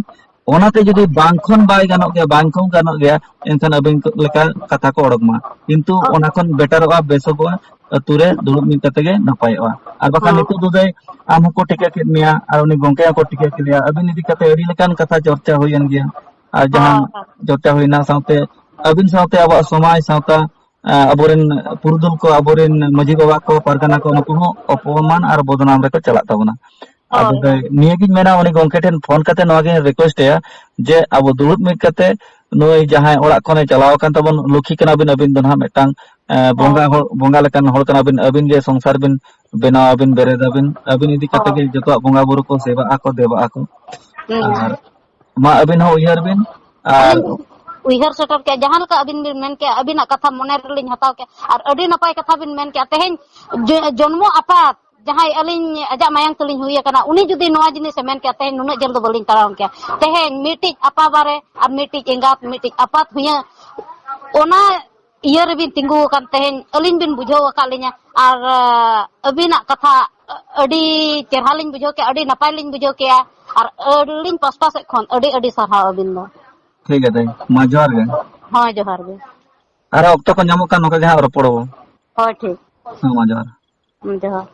ᱚᱱᱟᱛᱮ ᱡᱩᱫᱤ ᱵᱟᱝ ᱠᱷᱚᱱ ᱵᱟᱭ ᱜᱟᱱᱚᱜ ᱜᱮᱭᱟ, ᱵᱟᱝ ᱠᱷᱚᱱ ᱜᱟᱱᱚᱜ ᱜᱮᱭᱟ, ᱮᱱᱠᱷᱟᱱ ᱟᱹᱵᱤᱱ ᱞᱮᱠᱟ ᱠᱟᱛᱷᱟ ᱠᱚ ᱚᱰᱚᱠ ᱢᱟ᱾ ᱠᱤᱱᱛᱩ ᱚ᱾ ᱚᱱᱟ ᱠᱷᱚᱱ ᱵᱮᱴᱟᱨᱚᱜᱼᱟ, ᱵᱮᱥᱚᱜᱚᱜᱼᱟ, ᱟᱹᱛᱩ ᱨᱮ ᱫᱩᱲᱩᱵ ᱢᱤᱫ ᱠᱟᱛᱮ ᱜᱮ ᱱᱟᱯᱟᱭᱚᱜᱼᱟ᱾ ᱟᱨ ᱵᱟᱠᱷᱟᱱ ᱦᱚᱸ᱾ ᱱᱤᱛᱚᱜ ᱫᱚ ᱫᱟᱹᱭ, ᱟᱢ ᱦᱚᱸᱠᱚ ᱴᱷᱤᱠᱟᱹ ᱠᱮᱫ ᱢᱮᱭᱟ ᱟᱨ ᱩᱱᱤ ᱜᱚᱢᱠᱮ ᱦᱚᱸᱠᱚ ᱴᱷᱤᱠᱟᱹ ᱠᱮᱫᱮᱭᱟ, ᱟᱹᱵᱤᱱ ᱤᱫᱤ ᱠᱟᱛᱮ ᱟᱹᱰᱤ ᱞᱮᱠᱟᱱ ᱠᱟᱛᱷᱟ ᱪᱚᱨᱪᱟ ᱦᱩᱭᱮᱱ ᱜᱮᱭᱟ᱾ ᱟᱨ ᱡᱟᱦᱟᱸ ᱦᱳᱭ, ᱦᱳᱭ᱾ ᱪᱚᱨᱪᱟ ᱦᱩᱭᱱᱟ, ᱥᱟᱶᱛᱮ ᱟᱹᱵᱤᱱ ᱥᱟᱶᱛᱮ ᱟᱵᱚᱣᱟᱜ ᱥᱚᱢᱟᱡᱽ ᱥᱟᱶᱛᱟ, ᱮᱸ, ᱟᱵᱚᱨᱮᱱ ᱯᱩᱨᱩᱫᱷᱩᱞ ᱠᱚ, ᱟᱵᱚᱨᱮᱱ ᱢᱟᱹᱡᱷᱤ ᱵᱟᱵᱟ ᱠᱚ, ᱯᱟᱨᱜᱟᱱᱟ ᱠᱚ, ᱱᱩᱠᱩ ᱦᱚᱸ ᱚᱯᱚᱢᱟᱱ ᱟᱨ ᱵᱚᱫᱱᱟᱢ ᱨᱮᱠᱚ ᱪᱟᱞᱟᱜ ᱛᱟᱵᱚᱱᱟ᱾ ᱟᱫᱚ ᱦᱳᱭ, ᱫᱟᱹᱭ, ᱦᱳᱭ᱾ ᱱᱤᱭᱟᱹᱜᱤᱧ ᱢᱮᱱᱟ, ᱩᱱᱤ ᱜᱚᱢᱠᱮ ᱴᱷᱮᱱ ᱯᱷᱳᱱ ᱠᱟᱛᱮ ᱱᱚᱣᱟ ᱜᱤᱧ ᱨᱤᱠᱩᱭᱮᱥᱴ ᱮᱭᱟ ᱡᱮ ᱟᱵᱚ ᱫᱩᱲᱩᱵ ᱢᱤᱫ ᱠᱟᱛᱮ ᱱᱩᱭ ᱡᱟᱦᱟᱸᱭ ᱚᱲᱟᱜ ᱠᱷᱚᱱᱮ ᱪᱟᱞᱟᱣ ᱟᱠᱟᱱ ᱛᱟᱵᱚᱱ, ᱞᱩᱠᱷᱤ ᱠᱟᱱᱟᱵᱤᱱ ᱟᱹᱵᱤᱱ ᱫᱚ ᱱᱟᱦᱟᱜ, ᱢᱤᱫᱴᱟᱝ, ᱮᱸ, ᱦᱳᱭ, ᱵᱚᱸᱜᱟ ᱦᱚᱲ, ᱵᱚᱸᱜᱟ ᱞᱮᱠᱟᱱ ᱦᱚᱲ ᱠᱟᱱᱟᱵᱤᱱ, ᱟᱹᱵᱤᱱ ᱜᱮ ᱥᱚᱝᱥᱟᱨ ᱵᱤᱱ ᱵᱮᱱᱟᱣᱟᱵᱤᱱ, ᱵᱮᱨᱮᱫᱟᱵᱤᱱ, ᱟᱹᱵᱤᱱ ᱤᱫᱤ ᱠᱟᱛᱮ ᱦᱳᱭ᱾ ᱜᱮ ᱡᱚᱛᱚᱣᱟᱜ ᱵᱚᱸᱜᱟ ᱵᱩᱨᱩ ᱠᱚ ᱥᱮᱵᱟᱜ ᱟᱠᱚ, ᱫᱮᱵᱟᱜ ᱟᱠᱚ᱾ ᱦᱩᱸ᱾ ᱟᱨ ᱢᱟ ᱟᱹᱵᱤᱱ ᱦᱚᱸ ᱩᱭᱦᱟᱹᱨ ᱵᱤᱱ, ᱟᱨ ᱟᱹᱞᱤᱧ ᱩᱭᱦᱟᱹᱨ ᱥᱮᱴᱮᱨ ᱠᱮᱜᱼᱟ, ᱡᱟᱦᱟᱸ ᱞᱮᱠᱟ ᱟᱹᱵᱤᱱ ᱵᱤᱱ ᱢᱮᱱ ᱠᱮᱜᱼᱟ, ᱟᱹᱵᱤᱱᱟᱜ ᱠᱟᱛᱷᱟ ᱢᱚᱱᱮ ᱨᱮᱞᱤᱧ ᱦᱟᱛᱟᱣ ᱠᱮᱜᱼᱟ᱾ ᱟᱨ ᱟᱹᱰᱤ ᱱᱟᱯᱟᱭ ᱠᱟᱛᱷᱟ ᱵᱤᱱ ᱢᱮᱱ ᱠᱮᱜᱼᱟ᱾ ᱛᱮᱦᱮᱧ ᱡᱚ-, ᱡᱚᱱᱢᱚ ᱟᱯᱟᱛ ᱡᱟᱦᱟᱸᱭ ᱟᱹᱞᱤᱧ ᱟᱡᱟᱜ ᱢᱟᱭᱟᱝ ᱛᱮᱞᱤᱧ ᱦᱩᱭ ᱟᱠᱟᱱᱟ, ᱩᱱᱤ ᱡᱩᱫᱤ ᱱᱚᱣᱟ ᱡᱤᱱᱤᱥᱮ ᱢᱮᱱ ᱠᱮᱭᱟ, ᱛᱮᱦᱮᱧ ᱱᱩᱱᱟᱹᱜ ᱡᱷᱟᱹᱞ ᱫᱚ ᱵᱟᱹᱞᱤᱧ ᱛᱟᱲᱟᱢ ᱠᱮᱭᱟ᱾ ᱛᱮᱦᱮᱧ ᱢᱤᱫᱴᱤᱡ ᱟᱯᱟ ᱵᱟᱨᱮ ᱟᱨ ᱢᱤᱫᱴᱤᱡ ᱮᱸᱜᱟᱛ, ᱢᱤᱫᱴᱤᱡ ᱟᱯᱟᱛ ᱦᱩᱭᱟᱹ, ᱚᱱᱟ ᱤᱭᱟᱹ ᱨᱮᱵᱤᱱ ᱛᱤᱸᱜᱩ ᱟᱠᱟᱱ, ᱛᱮᱦᱮᱧ ᱟᱹᱞᱤᱧ ᱵᱤᱱ ᱵᱩᱡᱷᱟᱹᱣ ᱟᱠᱟᱫ ᱞᱤᱧᱟ᱾ ᱟᱨ, ᱟᱹᱵᱤᱱᱟᱜ ᱠᱟᱛᱷᱟ ᱟᱹᱰᱤ ᱪᱮᱦᱨᱟ ᱞᱤᱧ ᱵᱩᱡᱷᱟᱹᱣ ᱠᱮᱜᱼᱟ, ᱟᱹᱰᱤ ᱱᱟᱯᱟᱭ ᱞᱤᱧ ᱵᱩᱡᱷᱟᱹᱣ ᱠᱮᱜᱼᱟ᱾ ᱟᱨ ᱟᱹᱞᱤᱧ ᱯᱟᱥᱴᱟ ᱥᱮᱫ ᱠᱷᱚᱱ ᱟᱹᱰᱤ, ᱟᱹᱰᱤ ᱥᱟᱨᱦᱟᱣ ᱟᱹᱵᱤᱱ ᱫᱚ᱾ ᱴᱷᱤᱠ ᱜᱮᱭᱟ ᱫᱟᱹᱭ, ᱢᱟ ᱡᱚᱦᱟᱨ ᱜᱮ᱾ ᱦᱳᱭ, ᱡᱚᱦᱟᱨ ᱜᱮ᱾ ᱟᱨᱦᱚᱸ ᱚᱠᱛᱚ ᱠᱚ ᱧᱟᱢᱚᱜ ᱠᱷᱟᱱ ᱱᱚᱝᱠᱟ ᱜᱮ ᱦᱟᱸᱜ ᱨᱚᱯᱚᱲ ᱟᱵᱚᱱ᱾ ᱦᱳᱭ, ᱴᱷᱤᱠ᱾ ᱦᱮᱸ, ᱢᱟ ᱡᱚᱦᱟᱨ᱾ ᱡᱚᱦᱟᱨ᱾